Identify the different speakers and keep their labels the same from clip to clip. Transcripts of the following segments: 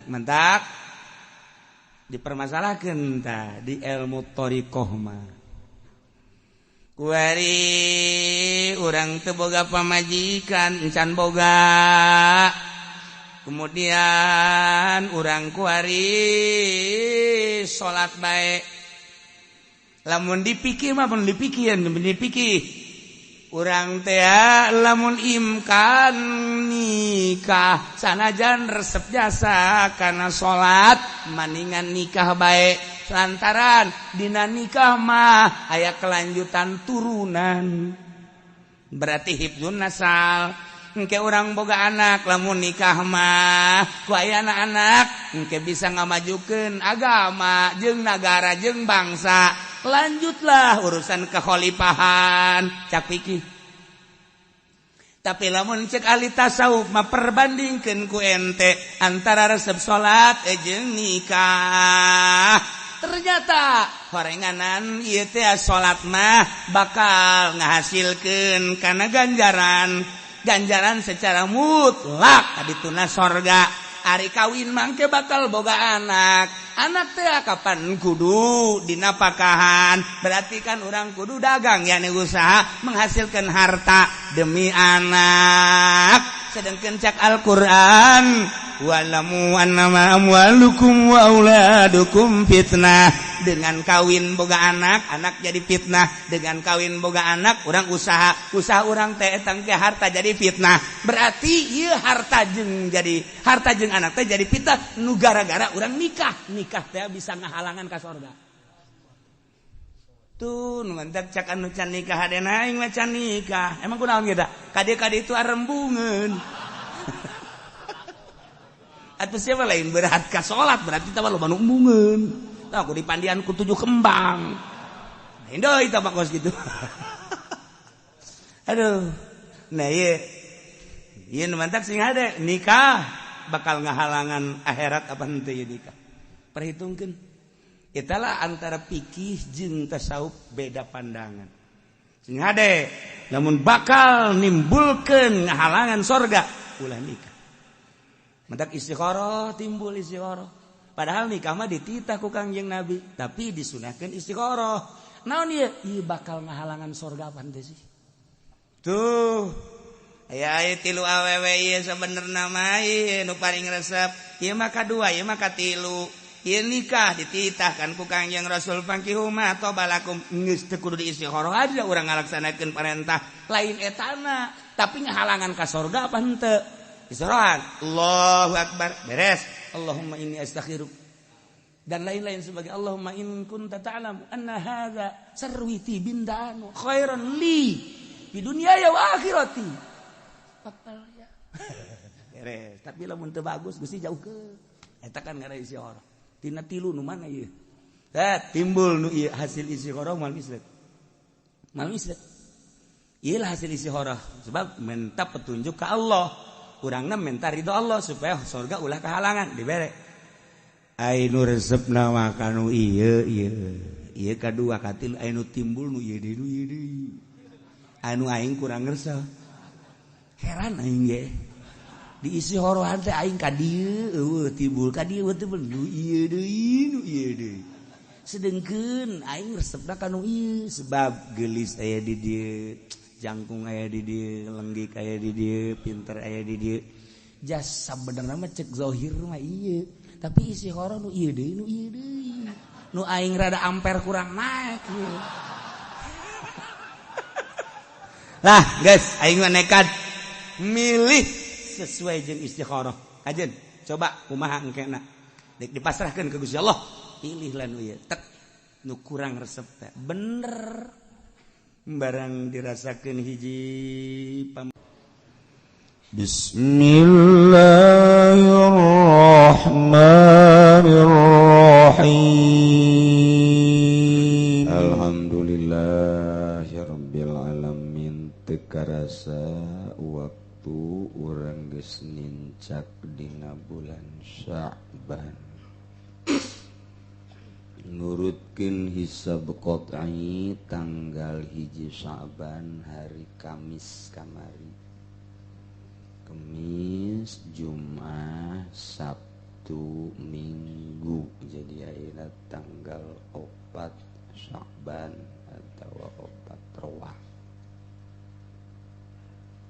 Speaker 1: Mentak dipermasalahkeun tah di ilmu thariqah mah. Kuari urang teu boga pamajikan encan boga. Kemudian urang kuari salat bae. Lamun dipikir mah mun dipikir, mun dipikir urang teh lamun imkan nikah sanajan resep jasa karena salat maningan nikah bae lantaran dina nikah mah aya kelanjutan turunan berarti hifdzun nasal. Engke urang boga anak lamun nikah mah ku aya anak engke bisa ngamajukeun agama jeung nagara jeung bangsa. Lanjutlah urusan kekhalifahan cak pikir. Tapi lamun cek ahli tasawuf mah perbandingkeun ku ente antara resep salat jeung nikah. Ternyata horenganan ieu teh salat mah bakal ngahasilkeun kana ganjaran. Ganjaran secara mutlak kadituna sorga. Ari kawin mangke bakal boga anak. Anak teh kapan kudu dinapakahan. Berarti kan orang kudu dagang yakni usaha menghasilkan harta demi anak. Sedangkan cak Al-Qur'an walamu annama amwalukum wa auladukum fitnah. Dengan kawin boga anak, anak jadi fitnah. Dengan kawin boga anak, orang usaha, usaha orang teh etang ke harta jadi fitnah. Berarti ieu harta jeung jadi harta jeung anak teh jadi fitnah nu gara-gara orang nikah. Nikah teh bisa ngahalangan ka sorga. Tuh nu mantak cak anu can nikah hadena aing mah can nikah. Emang kunaon kita? Kade-kade itu arembungeun. Atuh siapa lain berat ka salat berarti tah loba nu embungeun. Aku di pandian ku 7 kembang. Lain deui tah kos gitu. Aduh. Nah ieu. Ieu nu mantak sing hade nikah bakal ngahalangan akhirat apa henteu ieu nikah. Perhitungkeun. Italah antara pikih jeung tasawuf beda pandangan. Sing hade lamun bakal nimbulkeun ngahalangan sorga ulah nikah. Mantak istikharah timbul istikharah. Padahal nikah mah dititah ku Kangjeng Nabi, tapi disunahkeun istikharah. Naon ieu? Ieu bakal ngahalangan sorga apa henteu sih? Tuh. Aya aya tilu awewe ieu sabenerna mah ieu nu paling resep. Ieu mah kadua, ieu mah katilu. Ieu nikah dititahkan ku Kangjeng Rasul fankihu ma tobalakum. Geus teu kudu diistikharah aja urang ngalaksanakeun perintah. Lain etana, tapi ngahalangan ka sorga apa henteu? Istikharah. Allahu akbar. Beres. Allahumma inni astaghfiruk dan lain-lain sebagai Allahumma in kunta ta'lamu anna hadza sarwiti bindanu khairan li di dunia ya wa akhirati. Bakal ya. Beres. Tapi lamun teu bagus Gusti jauh ke. Eta kan ngaran istikharah. Tina tilu nu mana ieu? Tah timbul nu ieu hasil istikharah moal mislet. Moal mislet. Ieu lah hasil istikharah sebab minta petunjuk ka Allah. Urangna minta ridho Allah supaya surga ulah kehalangan dibere. Ai nu resepna mah kanu ieu ieu. Ieu kadua katilu ai nu timbul nu ieu deui nu ieu deui. Anu aing kurang resep. Heran aing ge. Diisi horohan teh aing ka dieu eueuh timbul ka dieu timbul nu ieu deui nu ieu deui. Sedengkeun aing resepna ka nu ieu sebab geulis aya di dieu. Jangkung aya di dieu, lenggik aya di dieu, pinter aya di dieu. Jasa benerna mah cek zahir mah ieu, tapi isi horo nu ieu deui nu ieu deui. Nu aing rada amper kurang naik ieu. Lah, guys, aing mah nekat milih sesuai jeung istikharah. Kajen, coba kumaha engkena. Dek dipasrahkeun ka Gusti Allah, pilih lah nu ieu. Tek nu kurang resep teh. Bener. Barang dirasakeun hiji
Speaker 2: Bismillahirrahmanirrahim. Alhamdulillahirabbil alamin. Teu karasa waktu urang geus nincak dina bulan Sya'ban. Nurutkeun hisab qat'i tanggal 1 Sya'ban hari Kamis kamari. Kamis, Jumat, Sabtu. Sabtu Minggu jadi ayeuna tanggal 4 Sya'ban atau 4 Rawah.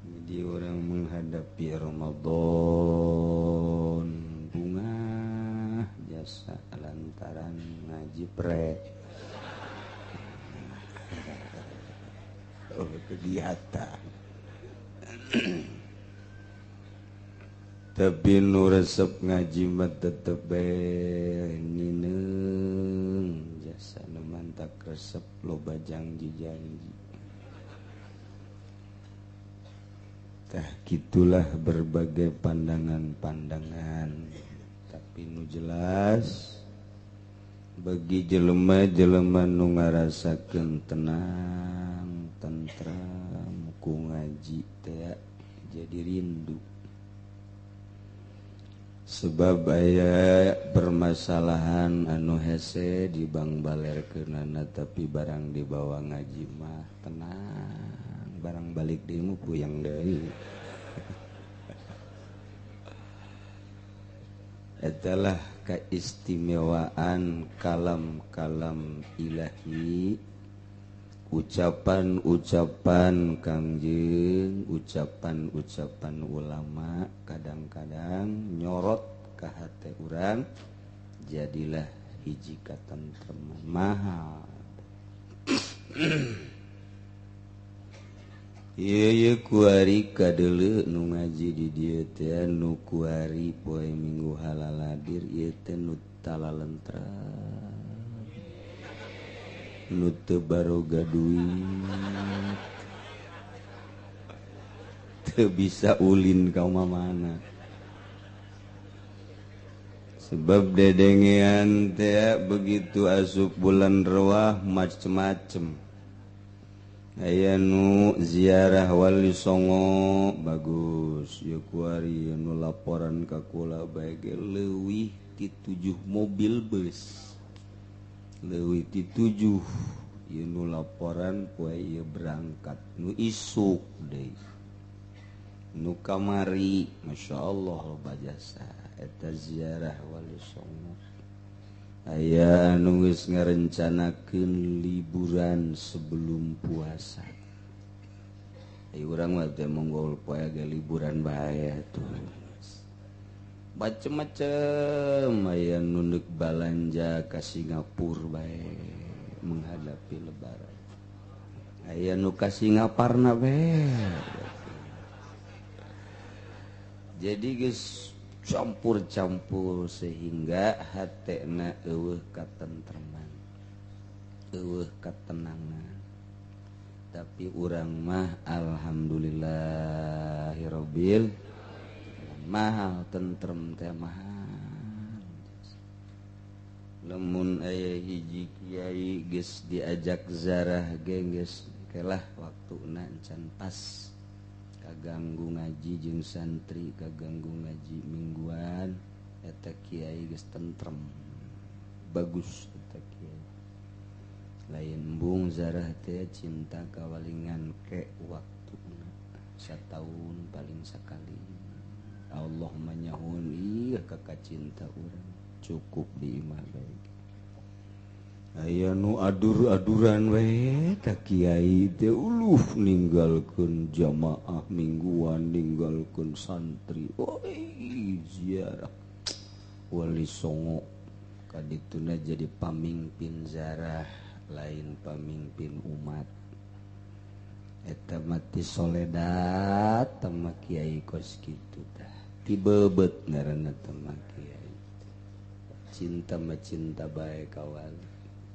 Speaker 2: Jadi orang menghadapi Ramadan bunga jasa lantaran ngaji pre. Oh, kegiatan. Tapi nu resep ngaji mah tetep bae nineung jasa nu mantak resep loba janji-janji. Tah gitulah berbagai pandangan-pandangan. Tapi nu jelas bagi jelema-jelema nu ngarasakeun tenang, tentram ku ngaji teh jadi rindu. Sebab aya permasalahan anu hese di bang balerkeunana tapi barang dibawa ngaji mah tenang, barang balik deui mah puyeng deui. Etalah keistimewaan kalam-kalam ilahi, ucapan-ucapan Kangjeng, ucapan-ucapan ulama kadang-kadang nyorot ka hate urang jadilah hiji katentreman mahal. Ieu kuari kadeuleu nu ngaji di dieu teh nu kuari poe Minggu halaladir ieu teh nu talalentrem, nu teu baroga duit, teu bisa ulin ka mamana. Sebab dedengean teh begitu asup bulan Rewah macem-macem. Aya nu ziarah Wali Songo bagus, ieu kuari nu laporan ka kula bae ge leuwih ti 7 mobil bus. Leuwih ti 7 ieu nu laporan poe ieu berangkat nu isuk deui. Nu kamari masyaallah loba jasa eta ziarah Wali Songo. Aya anu geus ngarencanakeun liburan sebelum puasa. Ayo urang mah teh monggol poe ge liburan bae atuh. Macem-macem aya nu neuk balanja ka Singapura bae menghadapi lebaran. Aya nu ka Singaparna bae. Jadi geus campur-campur sehingga hatena eueuh katentreman, eueuh katenangan. Tapi urang mah alhamdulillahirabbil mahal tentrem teh mahal. Lamun aya hiji kiai geus diajak zarah ge geus kelah waktuna can pas. Kaganggu ngaji jeung santri, kaganggu ngaji mingguan, eta kiai geus tentrem. Bagus eta kiai. Lain embung zarah teh cinta kawalingan ke waktuna sataun paling sakali. Allah manyahun ih kakak cinta urang cukup di imah bae. Aya nu adur-aduran we ta kiai teh uluh ninggalkeun jamaah mingguan, ninggalkeun santri. Oi ziarah Wali Songo kadituna jadi pamimpin zarah lain pamimpin umat. Eta mati soledat tama kiai kos kitu tah. Tibebet ngaranna tama kiai. Cinta mah cinta bae ka wali.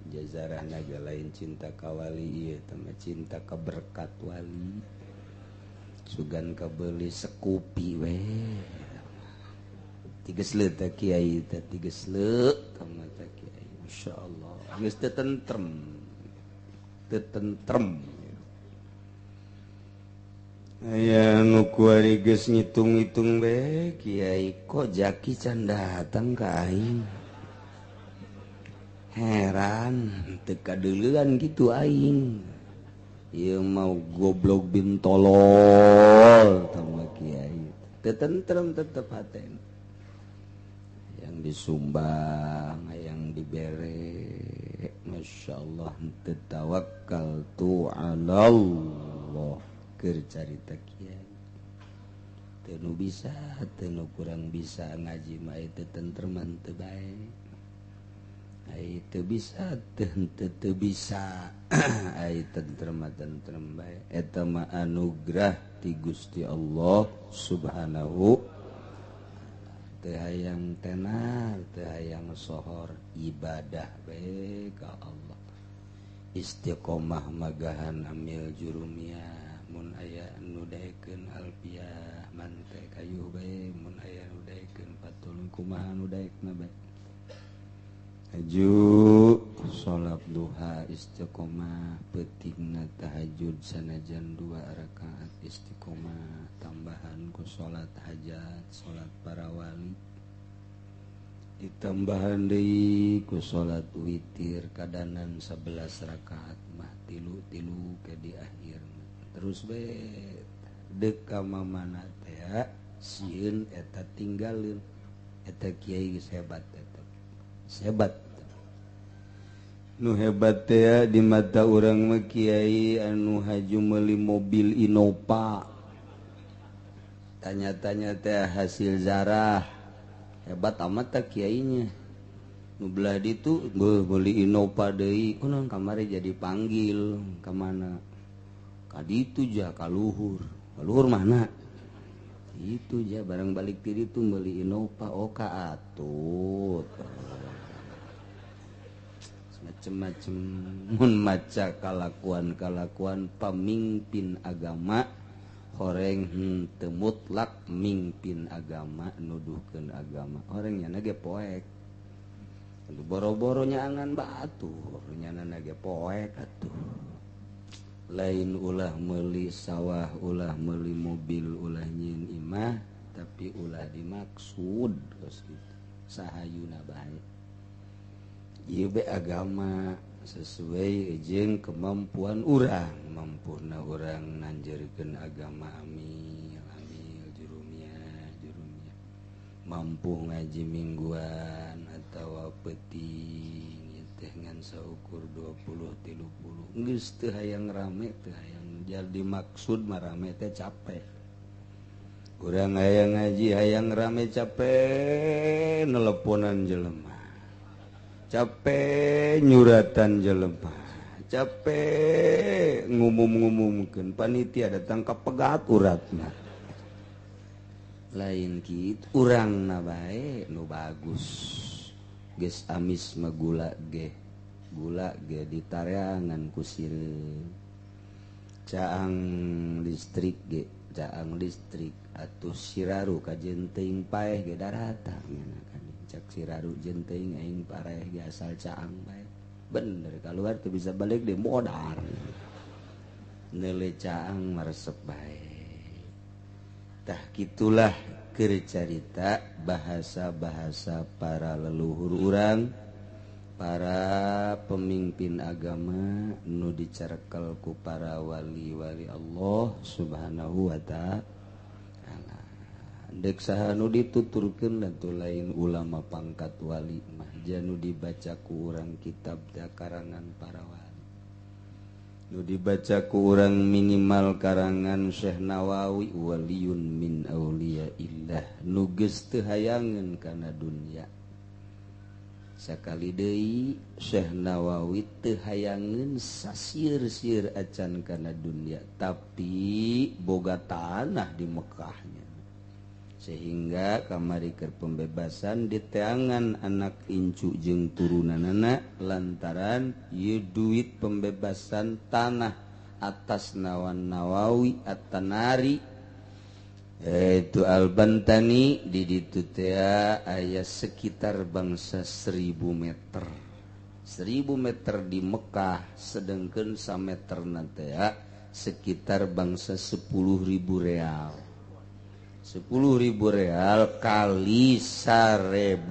Speaker 2: Jazarah naga lain cinta ka wali ieu tama cinta ka berkat wali. Sugan kabeli sekupi we. Tiges leuh teh kiai teh tiges leuh tama teh kiai. Masyaallah. Geus teu tentrem. Teu tentrem. Aya nu kuari geus ngitung-ngitung be kiai kok jaki can datang ka aing. Heran teu kadeuleuan kitu aing. Ieu mau goblok bin tolol tama kiai. Teu tentrem tetep hatena. Yang Hayang disumbang, hayang dibere. Masya Allah teu tawakal tu 'alallah keur carita kiai. Teu nu bisa, teu nu kurang bisa ngaji mah teu tentreman teu bae. Ai teu bisa, teu bisa. Ai tentrem tentrem bae. Eta mah anugerah ti Gusti Allah Subhanahu. Teu hayang tenar, teu hayang sohor, ibadah bae ka Allah. Istiqomah magahan amil jurumiyah, mun aya nu daekeun alfiah mante kayuh bae, mun aya nu daekeun patulung kumaha nu daekna bae. Aju salat duha istiqomah, peutingna tahajud sanajan 2 rakaat istiqomah, tambahan ku salat hajat, salat para wali, ditambahan deui ku salat witir kadanan 11 rakaat mah tilu-tilu ke di akhir. Terus bae deuk ka mamana teh sieun eta tinggalin eta kiai geus hebat eta. Hebat nu hebat teh di mata urang mah kiai anu haju meuli mobil Innova. Tanya-tanya teh hasil zarah. Hebat amat teh kiainya. Nu belah ditu beuh meuli Innova deui. Kunaon kamari jadi panggil ka mana? Ka ditu ja ka luhur. Ka luhur mana? Itu ja barang balik ti ditu meuli Innova. Oh ka atut. Macem-macem mun maca kalakuan-kalakuan pamimpin agama horeng henteu mutlak mingpin agama nuduhkeun agama horeng nyana ge poek boro-boro nyaangan batur nyana ge poek atuh lain ulah meuli sawah ulah meuli mobil ulah nyieun imah tapi ulah dimaksud geus kitu sahayuna bae. Ieu agama sesuai jeung kemampuan urang, mampuna urang nanjerkeun agama amil amil jurumiyah jurumiyah. Mampu ngaji mingguan atawa peuting teh ngan saukur 20 30 geus teu hayang rame teu hayang jadi maksud mah rame teh capek. Urang hayang ngaji hayang rame capek nelponan jelema. Capek nyuratan jelema, capek ngumum-ngumumkeun panitia datang ka pegat uratna. Lain kitu urangna bae nu bagus. Geus amis mah gula ge ditareangan ku sireum. Caang listrik ge, caang listrik atuh siraru kajeun teuing paeh ge daratang nya. Cak siraru jeung teuing aing pareh ge asal caang bae. Bener keluar teu bisa balik di modar. Neule caang maresep bae. Tah kitulah keur carita bahasa-bahasa para leluhur urang, para pemimpin agama nu dicarekel ku para wali-wali Allah Subhanahu wa ta'ala. Dek saha nu dituturkeun atuh lain ulama pangkat wali mah janu dibaca ku urang kitab da karangan para wali. Nu dibaca ku urang minimal karangan Syekh Nawawi waliyun min auliyaillah nu geus teu hayangeun kana dunya. Sakali deui Syekh Nawawi teu hayangeun sasieur-sieur acan kana dunya tapi boga tanah di Mekahnya. Sehingga kamari keur pembebasan diteangan anak incu jeung turunanana lantaran ieu duit pembebasan tanah atas nawan Nawawi At-Tanari itu Al-Bantani di ditu teh aya sekitar bangsa 1000 meter. 1000 meter di Mekah sedengkeun sameterna teh sekitar bangsa 10.000 real. 10.000 real kali 1.100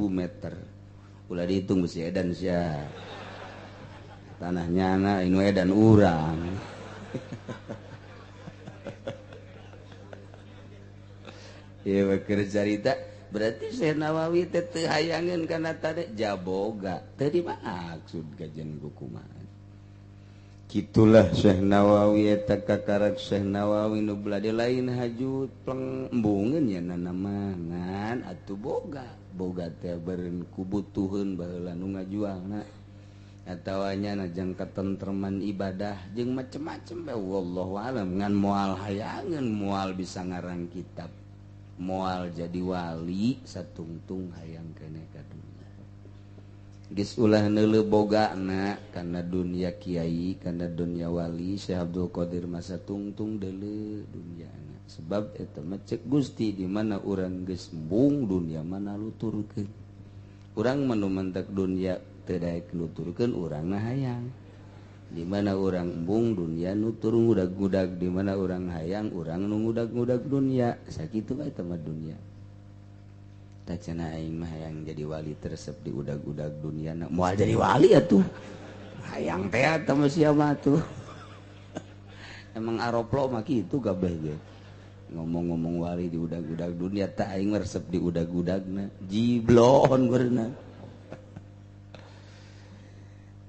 Speaker 2: meter. Ulah dihitung mesti edan sia. Tanahnya anak inu edan urang. Ieu keur carita Berarti Syekh Nawawi teh teu hayangeun kana tade jaboga. Teu dimaksud kajian kumaha. Kitulah Syekh Nawawi eta kakarak Syekh Nawawi nu belade lain haju pleng embungeun nya nanamangan atuh boga. Boga teh beureun kubutuheun baheula nu ngajualna. Atawa nya najang katentreman ibadah jeung macem-macem bae wallahu alam ngan moal hayangeun moal bisa ngarang kitab. Moal jadi wali satungtung hayang keneh ka dunya. Geus ulah neuleuh bogana kana dunya kiai, kana dunya wali. Syekh Abdul Qadir masa tungtung deuleu dunyana. Sebab eta mah ceuk Gusti di mana urang geus embung dunya mana luturkeun. Urang mah nu mentek dunya teu daek nuturkeun urang na hayang. Di mana urang embung dunya nutur ngudag-ngudag, di mana urang hayang urang nu ngudag-ngudag dunya. Sakitu bae eta mah dunya. Tah cenah aing mah hayang jadi wali teresep di udag-udag dunya na. Moal jadi wali atuh. Hayang teh eta mah sia mah atuh. Emang aroplo mah kitu kabeh ge. Ngomong-ngomong wali di udag-udag dunya tah aing resep di udag-udagna. Jiblon beurna.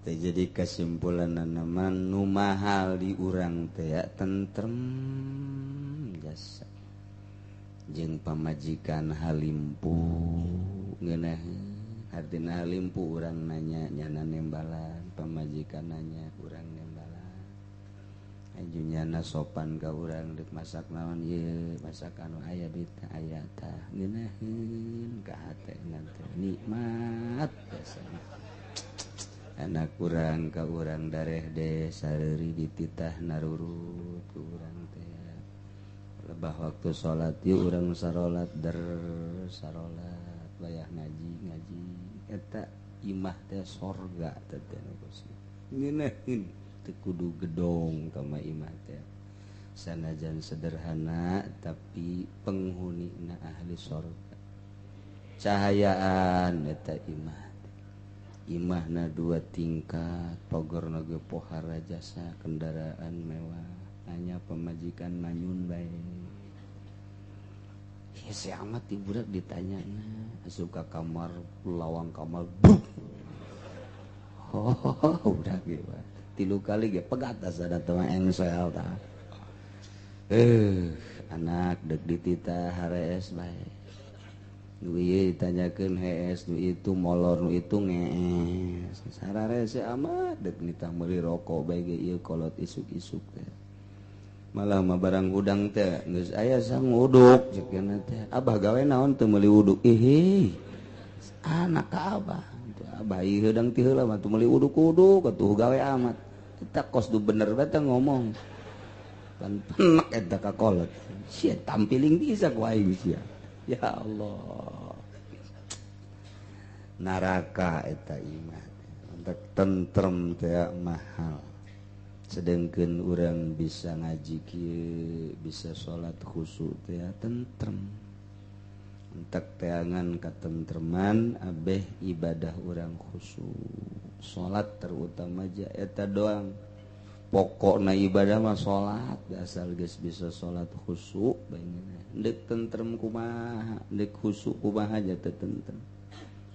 Speaker 2: Teh jadi kesimpulan nama nu mahal di urang teh tentrem jasa jeung pamajikan halimpu ngeunaheun artina halimpu urang nanya nyana nembalan pamajikan nanya urang nembalan aju nyana sopan ka urang deuk masak naon ieu masak anu aya duit aya tah ngeunaheun ka hatena teh nikmat jasa. Anak urang ka urang dareh deh sareuri dititah narurut ku urang teh. Lebah waktu salat ieu urang sarolat der sarolat wayah ngaji ngaji eta imah teh sorga teh teh ngeunaheun teu kudu gedong ka mah imah teh. Sanajan sederhana tapi penghunina ahli sorga. Cahayaan eta imah. Imahna dua tingkat, pogorna ge pohara jasa, kendaraan mewah, hanya pemajikan manyun bae. Hese amat ti budak ditanyana, asup ka kamar, lawang kamar, bruk. Oh, budak ge mah. 3 kali ge pegat asa da teh mah engsel tah. Anak deuk dititah harees bae. Nu ieu ditanyakeun hees, nu itu molor, nu itu ngees. Sararese amat deuk nitah meuli rokok bae ge ieu kolot isuk-isuk teh. Malah mah barang hudang teh geus aya sanguduk ceuk teh. Abah gawe naon teu meuli uduk? Ih. Anak ka abah. Abah ieu hudang ti heula mah teu meuli uduk-uduk atuh gawe amat. Eta kos du bener bae teh ngomong. Pan penek eta ka kolot. Sia tampiling bisa ku aing sia. Ya Allah. Neraka eta imah. Untuk tentrem teh mahal. Sedengkeun urang bisa ngaji kieu, bisa salat khusyuk teh tentrem. Entek teangan katentreman abeh ibadah urang khusyuk. Salat terutama ja eta doang. Pokokna ibadah mah salat, asal geus bisa salat khusyuk bae deuk tentrem kumaha, deuk khusyuk kumaha ja teu tentrem.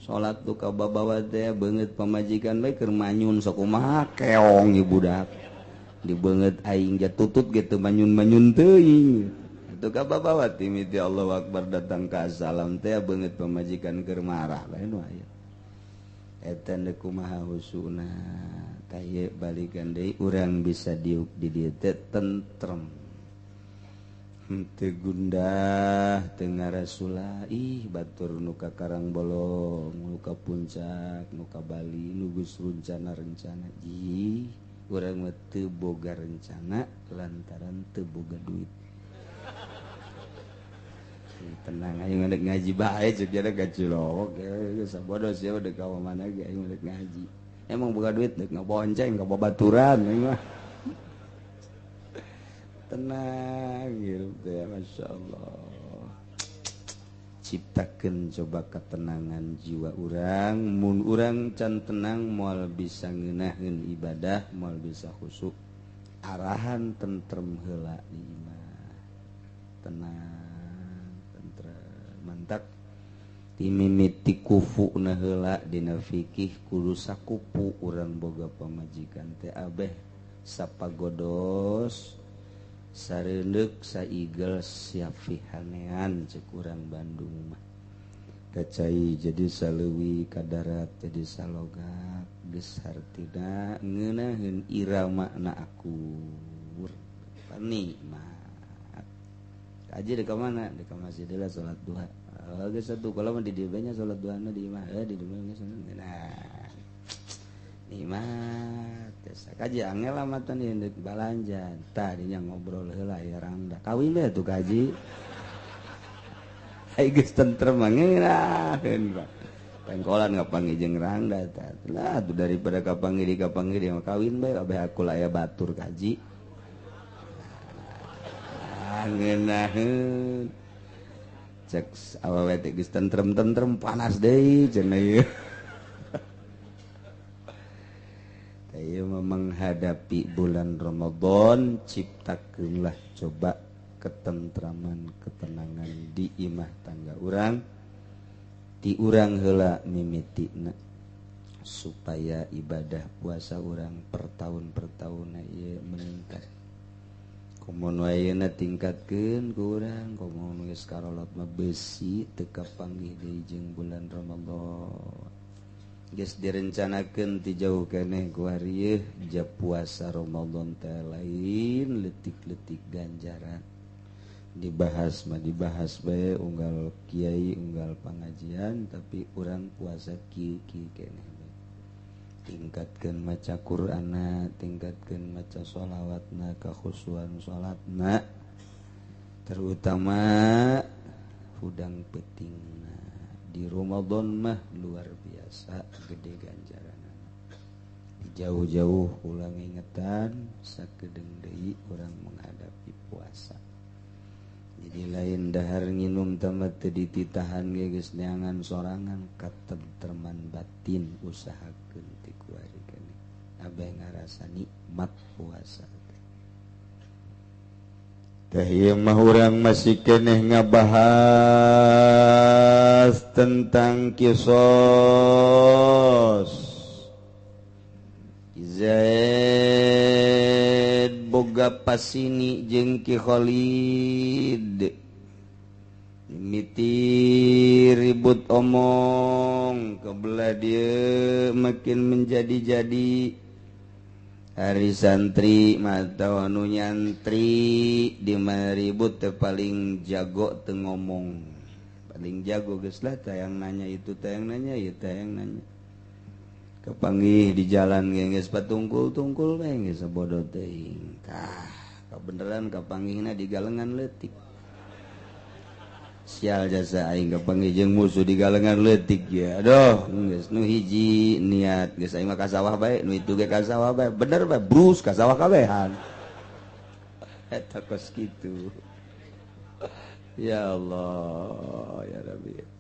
Speaker 2: Salat tu ka babawa teh beungeut pamajikan bae keur manyun sok kumaha keong ieu budak. Di beungeut aing ja tutut ge teu manyun-manyun teuing. Atuh ka babawa timiti Allahu Akbar datang ka salam teh beungeut pamajikan keur marah bae nu aya. Eta deuk kumaha husuna. Tah ieu balikan deui urang bisa diuk di dieu teh tentrem. Henteu gundah teu ngarasula ih batur nu ka Karangbolong, nu ka Puncak, nu ka Bali, nu geus rencana-rencana. Ih, urang mah teu boga rencana lantaran teu boga duit. Tenang aing mah ngaji bae ceuk jada ka Cilowok geus sabodo sia deuk ka mana ge aing mah ngaji. Emang boga duit deuk ngabonceng ka babaturan aing mah. Tenang hirup teh masyaallah. Ciptakeun coba ketenangan jiwa urang, mun urang can tenang moal bisa ngeunaheun ibadah, moal bisa khusyuk. Arahan tentrem heula di imah. Tenang, tentrem, mantak. Ti mimiti kufu na heula dina fikih kudu sakupu urang boga pamajikan teh abeh sapagodos sareundeuk saigel siafihanean cek urang Bandung mah. Kacai jadi saleuwi kadarat jadi salogak geus hartina ngeunaheun iramana akur. Nikmat. Kaji di mana? Di masjid lah salat duha. Oh, geus satu kalau mah di dieu nya salat duhana di imah, di dieu nya salat. Nah. Nikmat. Teh kaji angel amatan ieu deuk balanja. Tah dinya ngobrol heula ya rangda. Kawin we atuh kaji. Ai geus tentrem mah ngeunaheun Pak. Pengkolan ngapanggih jeung rangda tah. Lah atuh daripada kapanggih di kapanggih dia mah kawin bae abeh aku lah aya batur kaji. Ngeunaheun. Cek awewe teh geus tentrem-tentrem panas deui cenah ieu. Tah ieu mah menghadapi bulan Ramadan ciptakeunlah coba ketentraman, ketenangan di imah tangga urang, ti urang heula mimitina supaya ibadah puasa urang per tahun per tahunna ieu meningkat. Komo nu ayeuna tingkatkeun ku urang, komo nu geus karolot mah besi teu kapanggih deui jeung bulan Ramadan. Geus direncanakeun ti jauh keneh ku harieun ja puasa Ramadan teh lain leutik-leutik ganjaran. Dibahas mah dibahas bae unggal kiai unggal pangajian, tapi urang puasa kieu-kieu keneh. Tingkatkeun maca Qur'anna, tingkatkeun maca sholawatna, kakhusuan salatna, terutama hudang peutingna. Di Ramadan mah luar biasa gede ganjaranana. Jauh-jauh ulang ingetan sakedeung deui urang menghadapi puasa. Jadi lain dahar nginum tamat teu dititahan ge geus neangan sorangan katentreman batin usahakeun ti kuari keneh. Abeh ngarasa nikmat puasa teh. Teh ieu mah urang masih keneh ngabahas tentang kisos Zaid boga pasini jeung Ki Khalid. Mimiti ribut omong kebelah dia makin menjadi-jadi. Hari santri mata anu nyantri di mana ribut teh paling jago teu ngomong. Paling jago geus lah tayang nanya itu tayang nanya ieu tayang nanya. Kepanggih di jalan geus patungkul-tungkul we geus sabodo teuing. Tah, kabeneran kapanggihna di galengan leutik. Sial jasa aing kapanggih jeung musuh di galengan leutik ya. Aduh, geus nu hiji niat geus aing mah ka sawah bae, nu itu ge ka sawah bae. Bener bae brus ka sawah kabehan. Eta kos kitu. Ya Allah, ya Rabbi.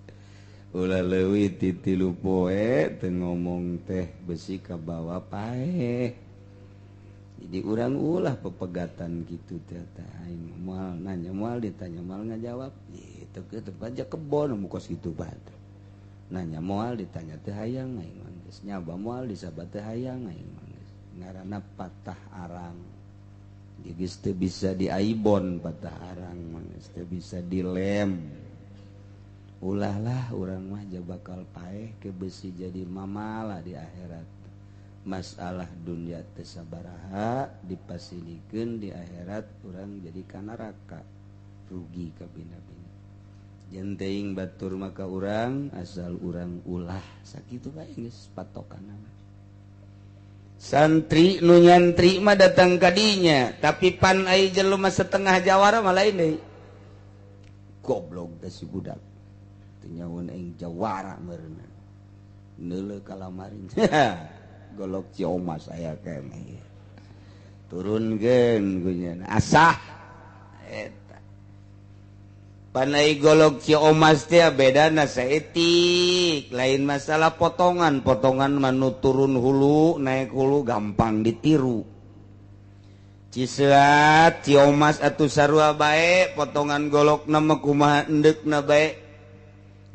Speaker 2: Ulah leuwih ti tilu poe teu ngomong teh besi kabawa paeh. Jadi urang ulah pepegatan gitu teh teh aing moal nanya moal ditanya moal ngajawab. Itu ke tempat aja kebon nu kos kitu bae. Nanya moal ditanya teh hayang aing mah geus nyaba moal disaba teh hayang aing mah geus. Ngaranna patah arang. Geus teu bisa diaibon patah arang mah geus teu bisa dilem. Ulahlah urang mah bakal paeh ke besi jadi mamala di akhirat. Masalah dunia teu sabaraha dipasilikeun di akhirat urang jadi ka neraka, rugi kabina-bina. Jeung teuing batur maka urang asal urang ulah sakitu bae geus patokanna mah. Santri nu nyantri mah datang ka dinya, tapi pan ai jelema setengah jawara mah lain deui. Goblok teh si budak. Nyawan aing jawara meureunna neuleuh kalamarin golok Ciomas aya keneh turunkeun kunya asah eta panai golok Ciomas teh bedana saeutik lain masalah potongan potongan mah nu turun hulu naik hulu gampang ditiru. Ciseat Ciomas atuh sarua bae potongan golokna mah kumaha endeukna bae.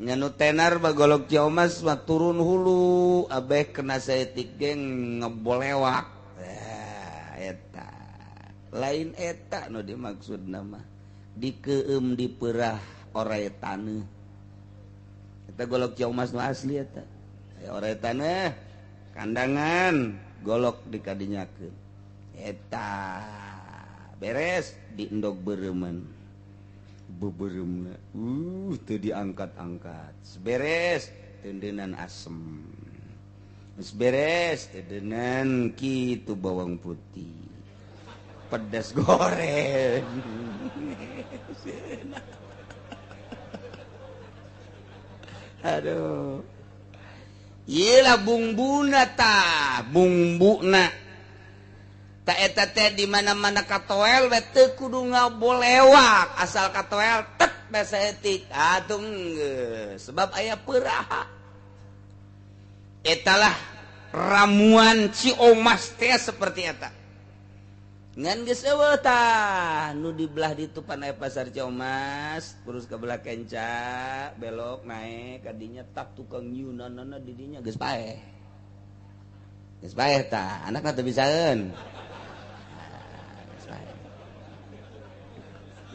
Speaker 2: Nya nu tenar bagolok Ciomas mah turun hulu abeh kena saeutik ge ngebolewak. Eta lain eta nu dimaksud nama dikeum diperah orai taneuh. Eta golok Ciomas nu asli eta. Orai taneuh kandangan golok dikadinyakeun. Eta beres diendog beureumeuan. Beureumna teu diangkat-angkat. Beres tendenan asem. Geus beres tendenan kitu bawang putih. Pedas goreng. Aduh. Iyalah bumbuna tah, bumbuna. Ta eta teh di mana-mana katoel we teu kudu ngabolewak, asal katoel tet bae saeutik. Atuh geus, sebab aya peuraha. Etalah ramuan Ciomas teh seperti eta. Ngan geus eueuh tah nu di belah ditu pan aya pasar Ciomas, terus ke belah kenca, belok naik kadinya tak tukang nyieunanana di dinya geus paeh. Geus paeh tah, anakna teu bisaeun. Geus paeh.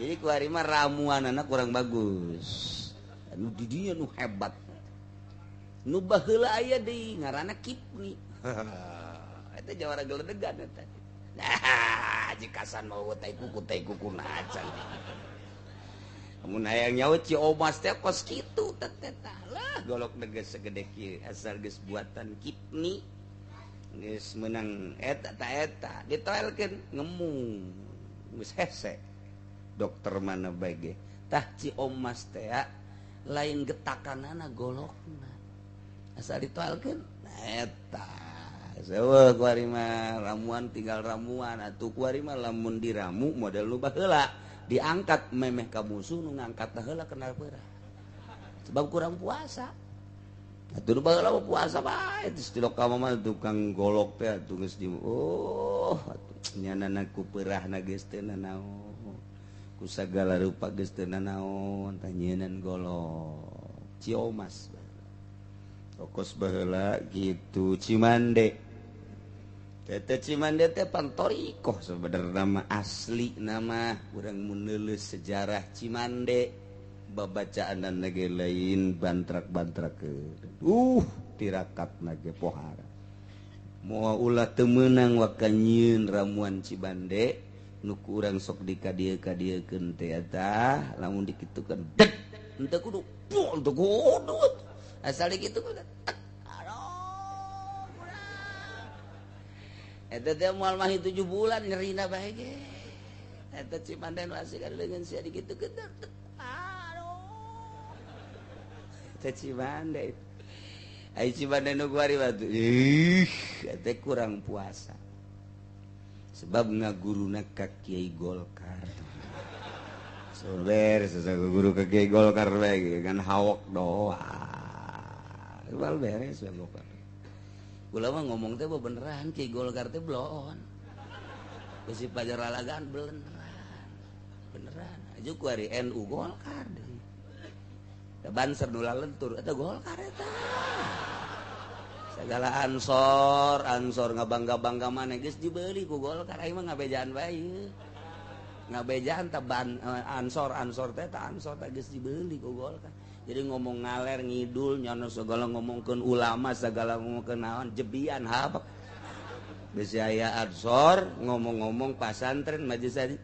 Speaker 2: Jadi kuari mah ramuanana kurang bagus. Nu di dinya nu hebat. Nu baheula aya deui ngaranna Kipni. Eta jawara geledegan eta. Nah, jikasan mau tai kuku nacan. Mun hayang nyaho Ciomas teh kos kitu teh teh lah golok geus segede kieu asal geus buatan Kipni. Geus meunang eta ta eta ditoelkeun ngemung. Geus hese. Dokter mana bae ge. Tah Ciomas teh lain getakanana golokna. Asal ditoelkeun eta. Seueuh kuari mah ramuan tinggal ramuan atuh kuari mah lamun diramu model nu baheula diangkat memeh ka musuh nu ngangkat heula kenal peurah sebab kurang puasa atuh nu baheula mah puasa bae geus tilok ka mah tukang golok teh atuh geus di oh atuh nyanana ku peurahna geus teu nanaon ku sagala rupa geus teu nanaon tah nyieunnan golok Ciomas tokos baheula gitu Cimande. Tete Cimande teh pantorikoh sebenarnya nama asli nama urang menulis sejarah Cimande babacaan nage lain bantrak-bantrak tirakat nage pohara moal ulah teu meunang waka nyieun ramuan Cimande nu ku urang sok dikadieu-kadiekeun teh eta lamun dikitukeun deg henteu kudu pul teu kudu asal dikitukeun eta teh moal mah 7 bulan nyerina bae ge eta Cimande nu asli kadeungeun sia dikitukeun aduh eta Cimande ai Cimande nu kuari batu ih eta kurang puasa sebab ngaguruna ka Kiai Golkar sober sasaka guru ka Kiai Golkar bae kan hawak doang bal beres we Golkar. Kula mah ngomong teh beneran Ki Golkar teh bloon. Besi pajar lalagaan beneran. Beneran. Aju ku ari NU Golkar deui. Da Banser nu lalentur eta Golkar eta. Segala ansor, ansor ngabangga-bangga maneh geus dibeli ku Golkar aing mah ngabejaan bae. Ngabejaan teh ansor, ansor teh ta ansor teh geus dibeli ku Golkar. Jadi ngomong ngaler ngidul nyono segala ngomongkeun ulama segala ngomongkeun naon jebian habak. Besi aya ansor ngomong-ngomong pasantren majelis haji.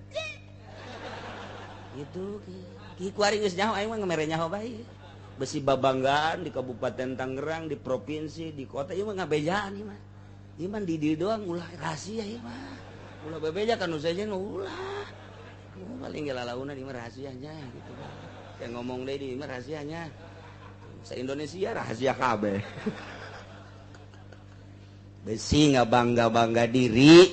Speaker 2: Gitu ki kuari geus nyaho aing mah ngemere nyaho bae. Besi babanggaan di Kabupaten Tangerang, di provinsi, di kota ieu mah ngabejaan ieu mah. Ieu mah di dieu doang ulah rahasia ieu mah. Ulah bebeja kan nu sejen ulah. Paling ge lalaunan ieu mah rahasianya gitu. Kayak ngomong deh di mah rahasianya. Se Indonesia rahasia kabeh. Besi nggak bangga-bangga diri,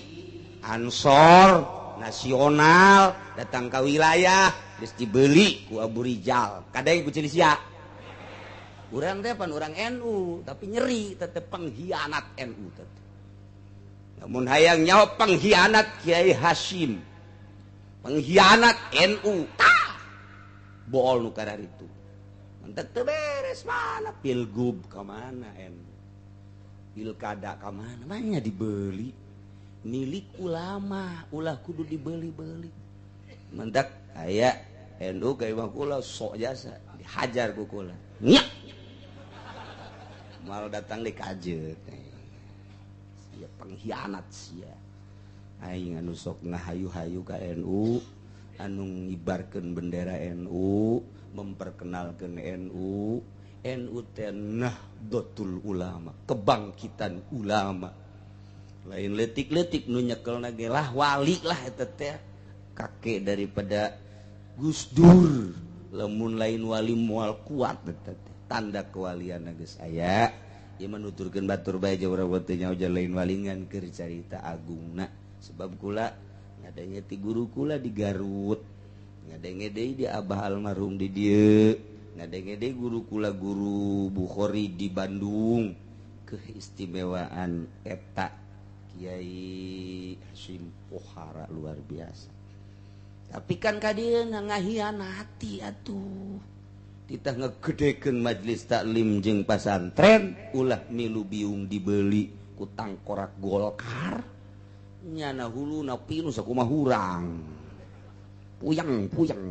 Speaker 2: ansor nasional datang ke wilayah geus dibeli ku Abu Rijal. Kadang ku Cilisia. Urang teh pan urang NU, tapi nyeri tetep pengkhianat NU tetep. Namun hayang nyaho pengkhianat Kiai Hasyim. Pengkhianat NU. Tah. Bool nu kararitu. Mentek teu beres mana pilgub ka mana en pilkada ka mana mana dibeli milik ulama ulah kudu dibeli-beli. Mentek aya NU ka imah kula sok jasa dihajar ku kula. Nya. Mal datang di kajeut. Sia pengkhianat sia. Aing anu sok ngahayu-hayu ka NU, anu ngibarkeun bendera NU, memperkenalkan NU, NU teh Nahdlatul Ulama, kebangkitan ulama. Lain letik-letik nu nyekelna ge lah wali lah eta teh kakek daripada Gus Dur. Lamun lain wali moal kuat eta teh. Tanda kewalian geus aya. Ieu mah nuturkeun batur bae urang teh nyaho lain wali ngan keur carita agungna. Sebab kula ngadenge ti guru kula di Garut, ngadenge deui di abah almarhum di dieu, ngadenge deui guru kula guru Bukhari di Bandung. Keistimewaan eta Kiai Hasyim Pohara luar biasa. Tapi kan ka dieu ngahianati atuh. Titah ngegedekeun majelis taklim jeung pasantren ulah milu biung dibeli ku tangkorak Golkar. Nyana huluna pinus sakumaha hurang. Puyang-puyang.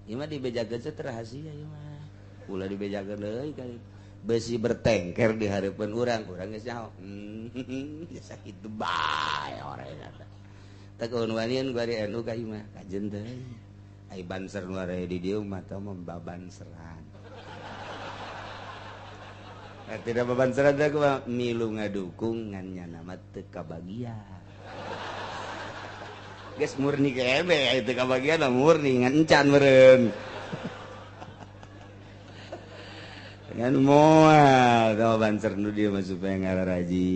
Speaker 2: Ieu mah dibejakeun teh rahasia ieu mah. Ulah dibejakeun deui kali. Besi bertengker di hareupeun urang, urang geus nyaho. Geus sakitu bae orang eta. Teh wanian gua di NU ka ieu mah kajen teh. Ai banser nu aya di dieu mah teh mah babanseran. Nah, tidak babanseran teh kumaha milu ngadukung ngan nyana mah teu kabagian. Geus murni kebe itu kabagian murni ngan encan meureun. Ngan moal tah banser nu dieu mah supaya ngararaji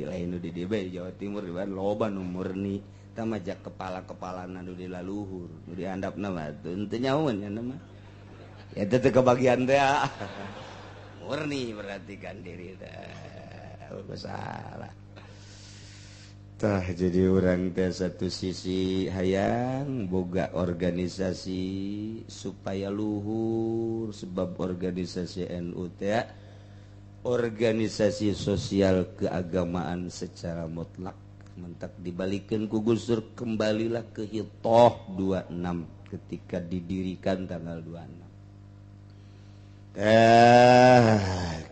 Speaker 2: lain nu di dieu bae Jawa Timur di loba nu murni tah mah jak kepala-kepalana nu di laluhur nu dihandapna mah teu nyahoeun nya mah. Ya teu kabagian teh. Murni berarti kan diri teh salah. Tah jadi orang teh satu sisi hayang boga organisasi supaya luhur sebab organisasi NU teh organisasi sosial keagamaan secara mutlak mentak dibalikeun ku Gus Dur kembalilah ke Hitoh 26 ketika didirikan tanggal 26.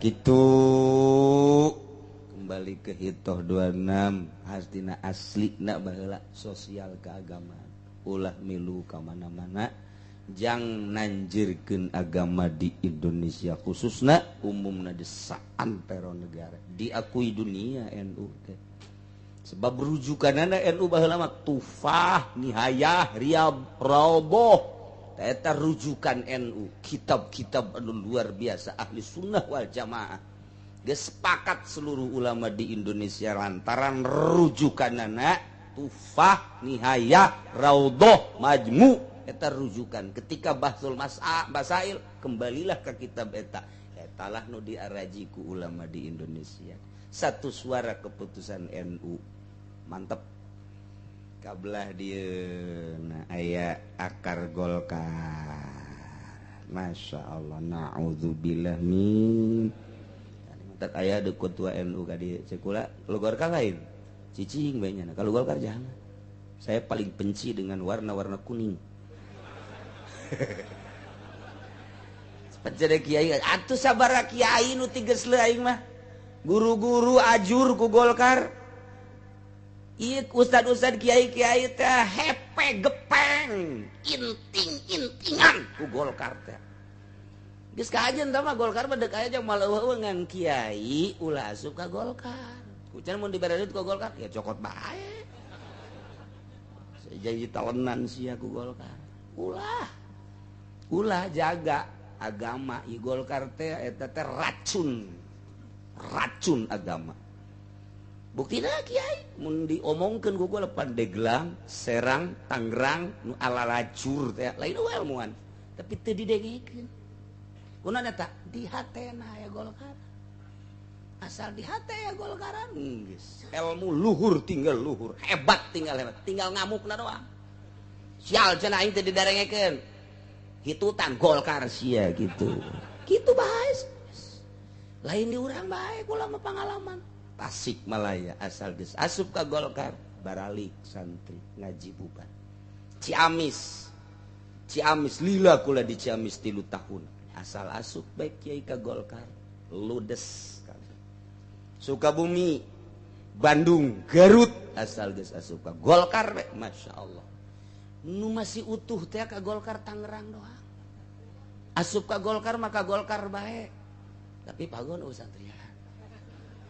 Speaker 2: Gitu kembali ke Hitoh 26 hastina asli nak baheula sosial keagamaan ulah milu ka mana-mana jang nanjirkeun agama di Indonesia khususna umumna di saantero negara diakui dunia NU teh sebab rujukanana NU baheula mah Tufah Nihayah Riyab Raudhah eta rujukan NU kitab-kitab anu luar biasa ahli sunnah wal jamaah geus sepakat seluruh ulama di Indonesia lantaran rujukanana Tufah Nihayah Raudhah Majmu eta rujukan ketika bahsul masail kembalilah ke kitab eta etalah nu diaraji ku ulama di Indonesia satu suara keputusan NU mantep kabelah dieu nah aya akar Golkar Masya Allah na'udzubillah min tak aya de ketua NU ka dieu cekula kalau Golkar lain cicing bae nya kalau Golkar jangan saya paling benci dengan warna-warna kuning Seperti kiai atuh sabaraha kiai nu tiges leuh aing mah guru-guru ajur ku Golkar ieu ustad-ustad kiai-kiai teh hepe gepeng inting-intingan ku Golkar teh geus kajen tah mah Golkar mah deuk aya jeung maleueuh ngan kiai ulah asup ka Golkar kucan mun dibere duit ku Golkar ya cokot bae jadi talenan sia ku Golkar ulah ulah jaga agama ieu Golkar teh eta teh racun racun agama buktina kiai mun diomongkeun ku gua Pandeglang Serang Tangerang nu ala lacur teh lain ilmuan tapi teu didengekeun kunaon eta di hatena ya Golkar asal di hate ya Golkaran geus ilmu luhur tinggal luhur hebat tinggal hebat tinggal ngamukna doang sial cenah aing teh didarengekeun Hitutan Golkar sia gitu. Gitu bae. Lain di urang bae kula mah pangalaman. Tasikmalaya asal geus asup ka Golkar baralik santri ngaji bubar. Ciamis. Ciamis lila kula di Ciamis 3 tahun. Asal asup bae kiai ka Golkar ludes. Sukabumi, Bandung, Garut asal geus asup ka Golkar bae Masya Allah. Nu masih utuh teh ka Golkar Tangerang doang. Asup ka Golkar maka Golkar bae. Tapi pagon eueuh santrian.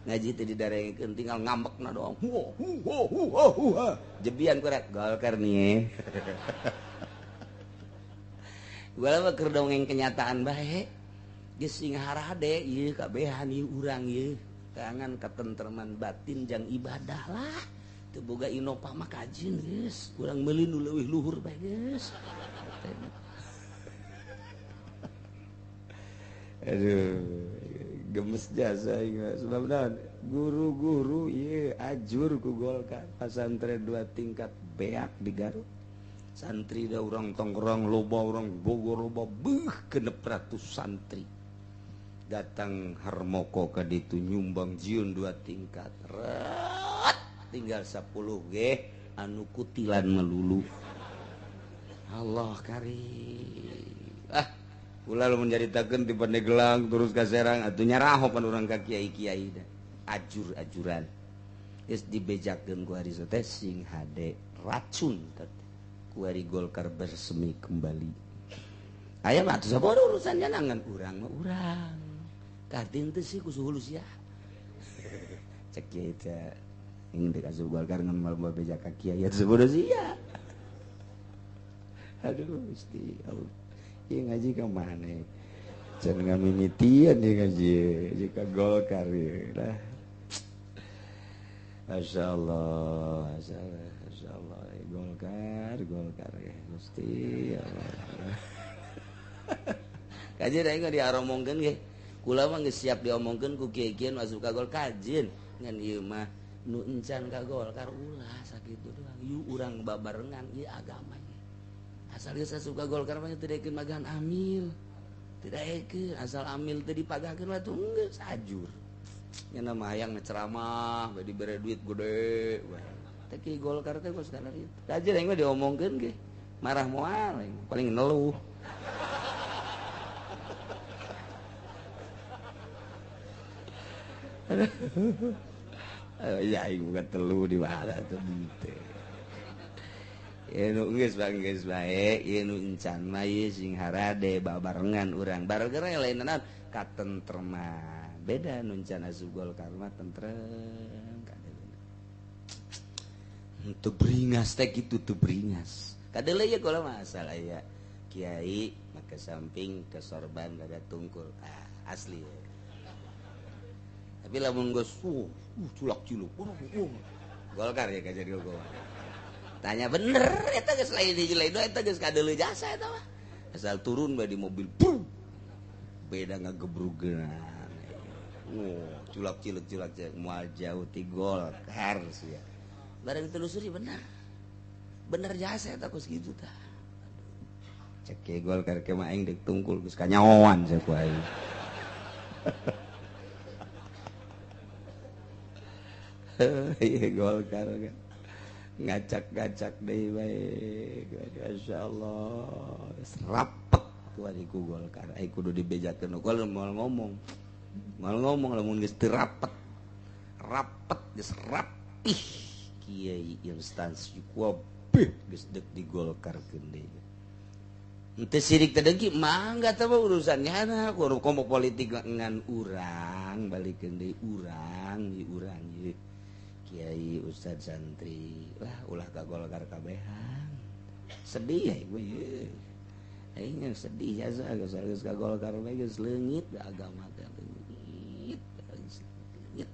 Speaker 2: Ngaji teh didarengkeun tinggal ngambekna doang. Hu hu hu hu. Jebian kurat Golkar nih. Gua mah keur dongeng kenyataan bae. Geus sing harade ieu kabehan ieu urang ieu. Tangan katentreman batin jang ibadah lah. Teu boga inopah mah kajin geus. Urang meuli nu leuwih luhur bae geus. Aduh, gemes jasa sebab naon guru-guru ieu ajur ku Golkar pasantren 2 tingkat beak di Garut. Santri da urang Tangerang loba, urang Bogor loba, beuh 600 santri. Datang Harmoko ka ditu nyumbang jieun 2 tingkat. Ret, tinggal 10 ge anu kutilan melulu. Allah karim. Ah, kula lamun nyaritakeun ti Pandeglang terus ka Serang atuh nyaraho pan urang ka kiai-kiai da. Ajur-ajuran. Geus dibejakeun ku hari teh sing hade racun teh. Ku hari Golkar bersemi kembali. Aya mah atuh sabodo urusannya ngan urang mah urang. Katin teh sih ku suhu sia. Cek kiai teh ingin dek asup Golkar ngan mal beja ka kiai atuh sabodo sia. Aduh Gusti Allah. Ieu ngaji ka mana? Can ngamimitian ieu ngaji, jika Golkar ieu lah. Masya Allah, Masya Allah, Masya Allah. Golkar, Golkar ya Gusti Allah. Kajian aing diaromongkeun ge. Kula mah geus siap diomongkeun ku kieu-kieu asup ka Golkar kajieun. Ngan ieu mah nu encan ka Golkar ulah sakitu doang. Yuk urang babarengan ieu agama ieu. Asal geus asup ka Golkar mah teu daekeun magahan amil. Teu daekeun asal amil teu dipagahkeun mah tuh geus ajur. Nya mah hayang ceramah bae dibere duit gede bae. Teh ki Golkar teh geus kana ieu. Kajian aing mah diomongkeun ge. Marah moal aing paling neluh. Ya aing bukan telu di mana tuh teu. Ieu nu geus bae geus bae, ieu nu encan mah ieu sing harade babarengan urang. Bareng lain naon katentreman. Beda nu encan asup Golkar mah tentrem kadeuleu. Teu beringas teh kitu teu beringas. Kadeuleu ieu kula mah asal aya kiai make samping ke sorban rada tungkul. Ah, asli. Tapi lamun geus culak ciluk. Golkar ya ka jadi Golkar. Tanya bener eta geus lain hiji lain dua eta geus kadeuleu jasa eta mah. Asal turun bae di mobil boom. Beda ngagebrugeuna. Oh, culak ciluk culak ciluk moal jauh ti Golkar sia. Bareng telusuri bener. Bener jasa eta kos kitu tah. Aduh. Cek ke Golkar ke mah aing deuk tungkul geus kanyaoan sia ku aing. Iya Golkar kan ngacak-ngacak deui bae. Masyaallah rapet kuari ku Golkar. Ai kudu dibejakeun ku moal ngomong. Moal ngomong lamun geus teu rapet. Rapet geus rapih kiai instansi kabeh geus deuk di Golkarkeun deui. Henteu sirik teh dengki mangga teh urusannya na kudu politik ngan urang balikeun deui urang ieu urang ieu. Kiai ustad santri lah ulah ka Golkar kabehan. Sedih ya gue. Aing sedih ya geus geus ka Golkar bae geus leungit agama teh leungit. Leungit.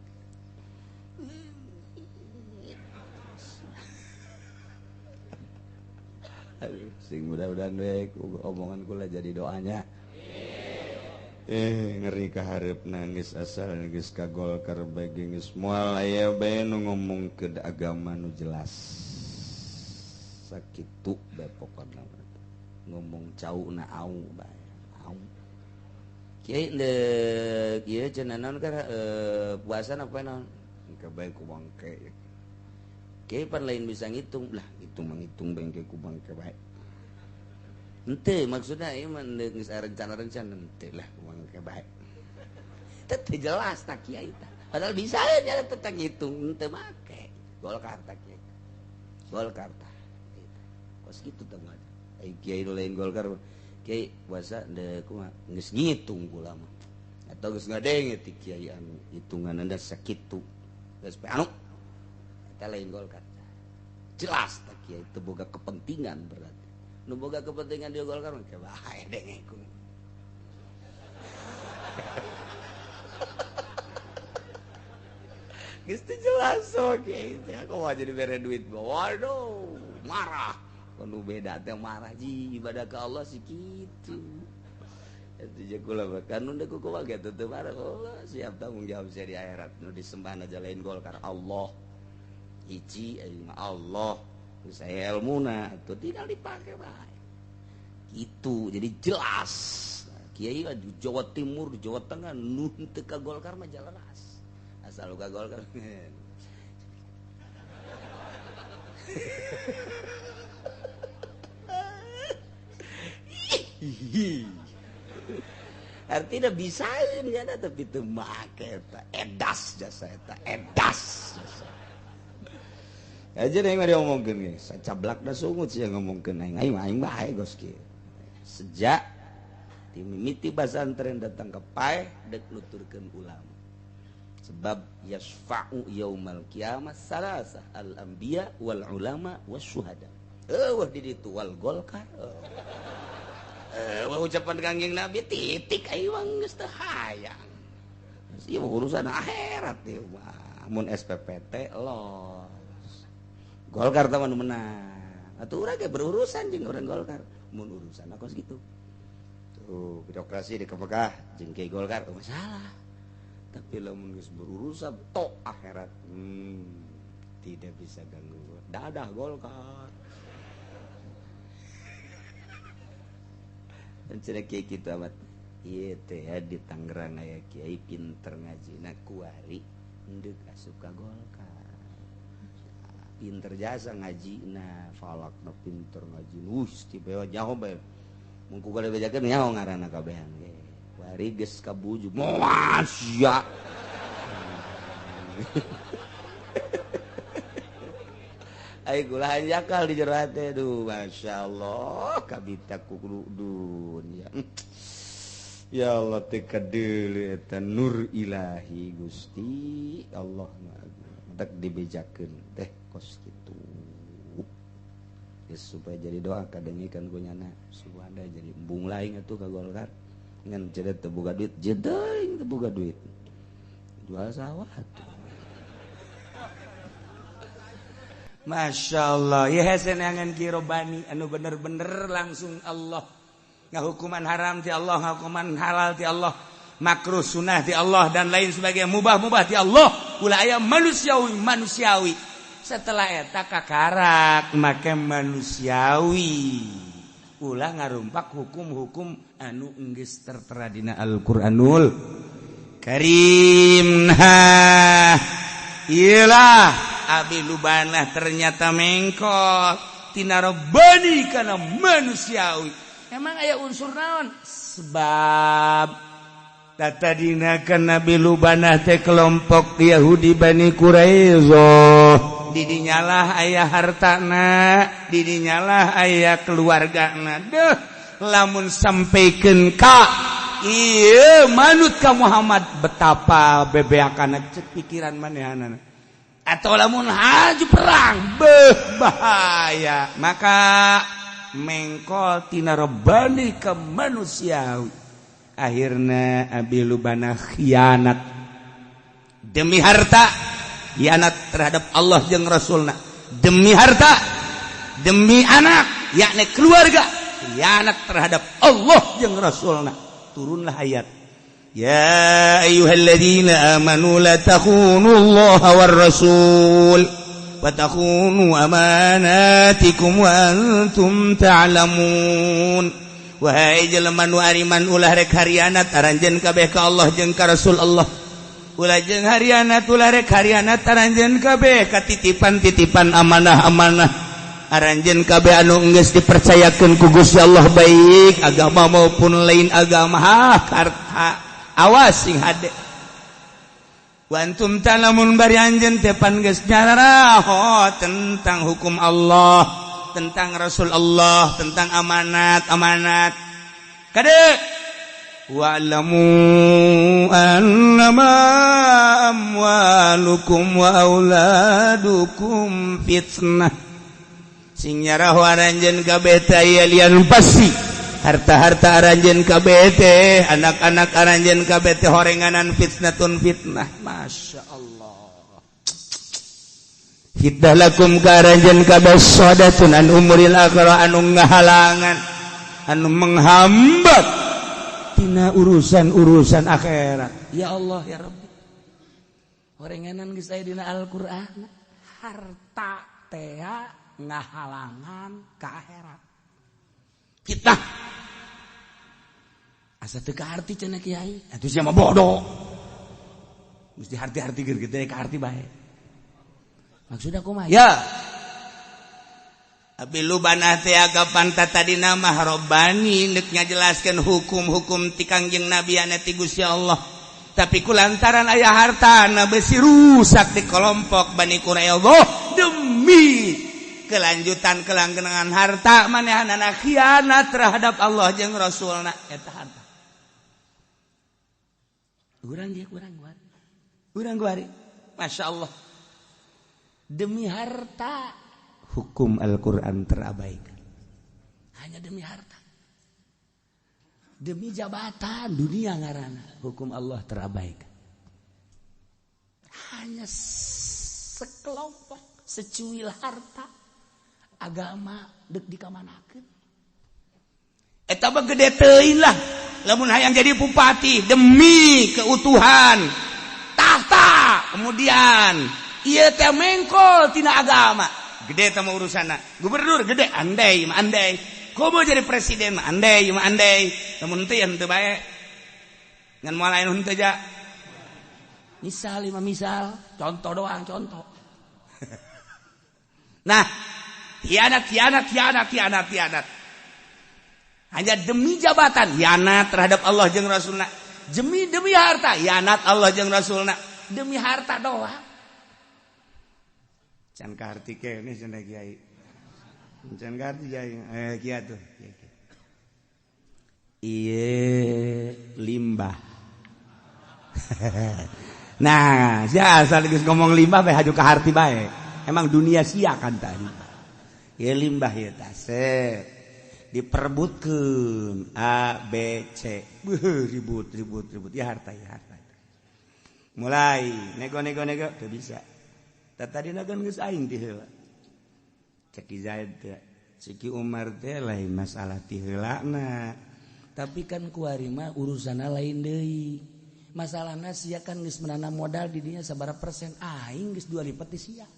Speaker 2: Aduh, sing mudah-mudahan we omongan kula jadi doanya. Ngeri kaharep nangis asal geus ka Golkar bae geus moal aya bae nu ngomongkeun agama nu jelas. Sakitu bae pokona. Ngomong cau na au bae. Au. Kiai deuk ieu cenah naon kana puasa apa naon? Engke bae ku bangke. Kiai pan lain bisa ngitung lah, ngitung mah ngitung bengke ku bangke bae. Henteu maksudna ieu mah geus rencana-rencana henteu lah ku bangke bae. Teu jelas tak kiai tah. Padahal bisa nya tentang ngitung henteu make. Golkar tak kiai. Golkar tah. Kos kitu tah mah. Ai kiai nu lain Golkar kiai puasa deuk kumaha geus ngitung kula mah. Atau geus ngadenge ti kiai anu hitunganna sakitu. Geus anu eta lain Golkar. Jelas tak kiai teu boga kepentingan berarti. Nu boga kepentingan di Golkar mah ke bae denge ku. Geus teu jelas so kiai teh aku mah jadi bere duit. Waduh, marah. Nu beda teh marah ji ibadah ka Allah si kitu. Eta je kula bahkan nu deuk kumaha ge teu marah. Allah siap tanggung jawab sia di akhirat. Nu disembahna aja lain Golkar Allah. Hiji aing mah Allah. Geus aya elmuna atuh tinggal dipake bae. Gitu, jadi jelas. Kiai di Jawa Timur, di Jawa Tengah nu teu ka Golkar mah jelas. Asal ka Golkar. Artinya bisa ya tapi teu make eta edas jasa eta edas jasa. Aja deh yang diomongkeun ge sacablak da sungut sia ngomongkeun aing aing aing bae gos kieu. Sejak timimiti pasantren datang ke paeh deuk nuturkeun ulama. Sebab yasfa'u yaumal qiyamah salasah al anbiya wal ulama wasyuhada. Eueuh di ditu wal Golkar. Wah ucapan Kangjeng Nabi titik aing mah geus teu hayang. Ieu urusan akhirat ieu mah. Mun SPPT los. Golkar teh mah nu menang. Atuh urang ge berurusan jeung urang Golkar. Mun urusan kos kitu. Tuh birokrasi di Mekah jeung kiai Golkar teu masalah. Tapi lamun geus berurusan tok akhirat tidak bisa ganggu. Dadah Golkar. Dan cenah kiai kitu amat. Ieu teh di Tangerang aya kiai pinter ngajina kuari endek asup ka Golkar. Pinter jasa ngajina, falakna pinter ngaji. Istimewa nyaho bae. Mun ku gade bejakeun nyaho ngaranna kabehan ge. Kuari geus kabuju. Moal sia. Ai kula hanjakal di jero hate duh masyaallah kabita ku dunya. Ya Allah teu kadeuleu eta nur ilahi Gusti Allah matak dibejakeun teh kos kitu. Geus supaya jadi doa kadengekeun ku nyana subhana jadi embung lain atuh ka Golkar ngan cedet teu boga duit jedeuing teu boga duit jual sawah atuh.
Speaker 1: Masya Allah ya hesenangan kirobani anu bener-bener langsung Allah ngahukuman haram ti Allah, ngahukuman halal ti Allah, makruh sunah ti Allah dan lain sebagainya, mubah-mubah ti Allah, ulah aya manusiawi manusiawi. Setelah eta kakarak make manusiawi, ulah ngarumpak hukum-hukum anu geus tertera dina Al-Qur'anul Karim. Nah, iyalah Abi Lubanah ternyata mengkol tina robani kana manusiawi. Emang aya unsur naon? Sebab tatadina kana Nabi Lubanah teh kelompok Yahudi Bani Quraizah. Didinyalah aya hartana, didinyalah aya keluargana. Deuh, lamun sampaikan ka ieu manut ka Muhammad betapa bebeakana cek pikiran manehanana. Atau lamun haju perang beuh bahaya, maka mengkol tina robani ke manusiawi. Akhirna Abi Lubanah khianat demi harta, khianat terhadap Allah jeung Rasulna demi harta, demi anak yakni keluarga, khianat terhadap Allah jeung Rasulna. Turunlah ayat ya ayyuhalladzina amanu la takhunullaha war rasul wa takhunu amanatikum wa antum ta'lamun. Wahai jelema nu ariman ulah rek harianat aranjeun kabeh ka Allah jeung ka Rasul Allah. Ulah jeung harianat ulah rek harianat aranjeun kabeh ka titipan-titipan amanah-amanah. Aranjeun kabeh anu geus dipercayakeun ku Gusti Allah baik agama maupun lain agama. Harta awas sing hade. Wa antum ta'lamun bari anjeun teh pan geus nyaraho tentang hukum Allah, tentang Rasul Allah, tentang amanat-amanat. Kade wa'lamu annama amwalukum wa auladukum fitnah. Sing nyaraho aranjeun kabeh teh aya lian pasti harta-harta aranjeun kabeh teh, anak-anak aranjeun kabeh teh horenganan fitnatun fitnah. Masya Allah. Fitnah lakum ka aranjeun kabeh sadatun an umuril akhirah anu ngahalangan anu menghambat tina urusan-urusan akhirat. Ya Allah ya Rabbi. Horenganan geus aya dina Al-Qur'an, harta teh ngahalangan ka akhirat. Fitnah. Asa teu kaarti cenah kiai. Atuh sia mah bodoh. Mesti harti-harti gitu ka arti bae. Maksudna kumaha? Ya. Abi lubanah teh kapan tadi nama Robbani neuk ngajelaskeun hukum-hukum ti Kangjeng Nabi anu ti Gusti Allah. Tapi kulantaran aya harta na besi rusak di kelompok Bani Quraidah demi kelanjutan kelanggengan harta manehanana khianat terhadap Allah jeung Rasulna eta harta. Urang ge urang guari. Urang guari. Masya Allah. Demi harta hukum Al-Quran terabaikan. Hanya demi harta. Demi jabatan dunia ngarana hukum Allah terabaikan. Hanya sekelompok secuil harta agama dek dikamanakeun. Eta mah gede teuing lah. Lamun hayang jadi bupati demi keutuhan tahta, kemudian ieu teh mengkol tina agama. Gede teh mah urusanna. Gubernur gede andai mah andai. Komo jadi presiden mah andai mah andai. Lamun teu henteu bae. Ngan moal aya nu henteu ja. Misal lima misal, contoh doang contoh. Nah, hianat hianat hianat hianat hianat. Hanya demi jabatan hianat terhadap Allah jeung Rasulna. Demi demi harta hianat Allah jeung Rasulna. Demi harta doang. Can kaharti keneh cenah kiai. Can kaharti kiai. Kiai tuh. Ieu limbah. Nah, sia asal geus ngomong limbah bae haju kaharti bae. Emang dunia sia kan tadi. Ieu limbah ieu tah. Set. Diperebutkeun A B C. Beuh, ribut ribut ribut. Ya harta ya harta. Mulai nego nego nego teu bisa. Tadi kan geus aing ti heula. Cek Ki Zaid teh, Cek Ki Umar teh lain masalah ti heulana. Tapi kan kuari mah urusanna lain deui. Masalahna sia kan geus menanam modal di dinya sabaraha persen, aing geus dua lipat di sia.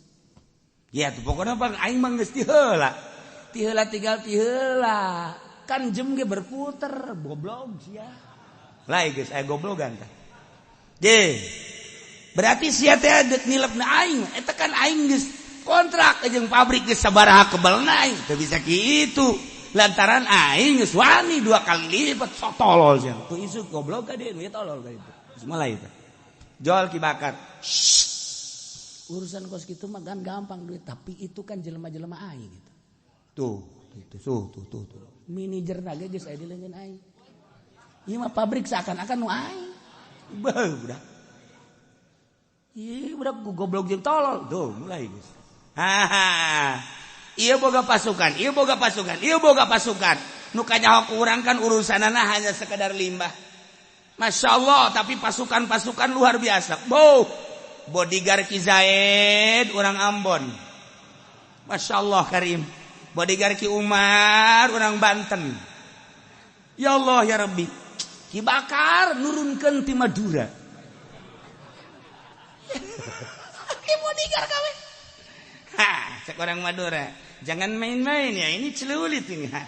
Speaker 1: Ya tuh pokoknya bang aing mah geus ti heula. Ti heula tinggal ti heula. Kan jem ge berputer, goblok sia. Lain geus aya goblogan tah. Deh. Berarti sia teh deuk nilepna aing, eta kan aing geus kontrak jeung pabrik geus sabaraha kebelna aing, teu bisa kitu. Lantaran aing geus wani dua kali lipat sok tolol sia. Tuh isuk goblok ka deui, tolol ka itu. Geus mulai teh. Jol Ki Bakar. Urusan kos kitu mah kan gampang duit, tapi itu kan jelema-jelema aing gitu. Tuh, tuh, tuh, tuh, tuh, tuh. Manajer ge geus aya di leungeun aing. Ieu mah pabrik seakan-akan nu aing. Beuh, budak. Ih, budak goblok jeung tolol. Tuh, mulai geus. Haha. Ieu boga pasukan, ieu boga pasukan, ieu boga pasukan. Nu kanyaho ku urang kan urusanana hanya sekedar limbah. Masya Allah, tapi pasukan-pasukan luar biasa. Boh, bodyguard Ki Zaid orang Ambon. Masya Allah Karim. Bodyguard Ki Umar orang Banten. Ya Allah ya Rabbi. Ki Bakar nurunkeun ti Madura. Ki bodyguard kawe. Cek orang Madura, jangan main-main ya, ini celulit ini. Ha.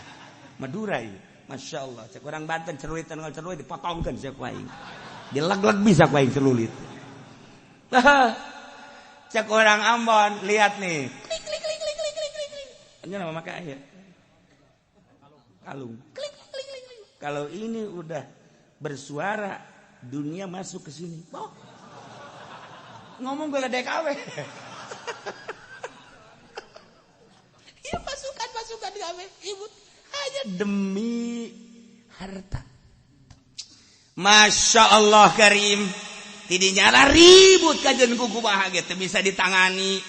Speaker 1: Madura ini, Masya Allah. Cek orang Banten celulitan kalau celulit dipotongkan cek aing. Dileg-leg bisa ku aing celulit. Cek orang Ambon, lihat nih. Klik klik klik klik klik klik klik. Ini nama maka ya. Kalung. Klik klik klik klik. Kalau ini udah bersuara, dunia masuk ke sini. Oh. Ngomong geledek awe. Ya pasukan-pasukan gawe ibu hanya demi harta. Masya Allah Karim. Tidinya lah ribut kajian kuku bahagia teu bisa ditangani.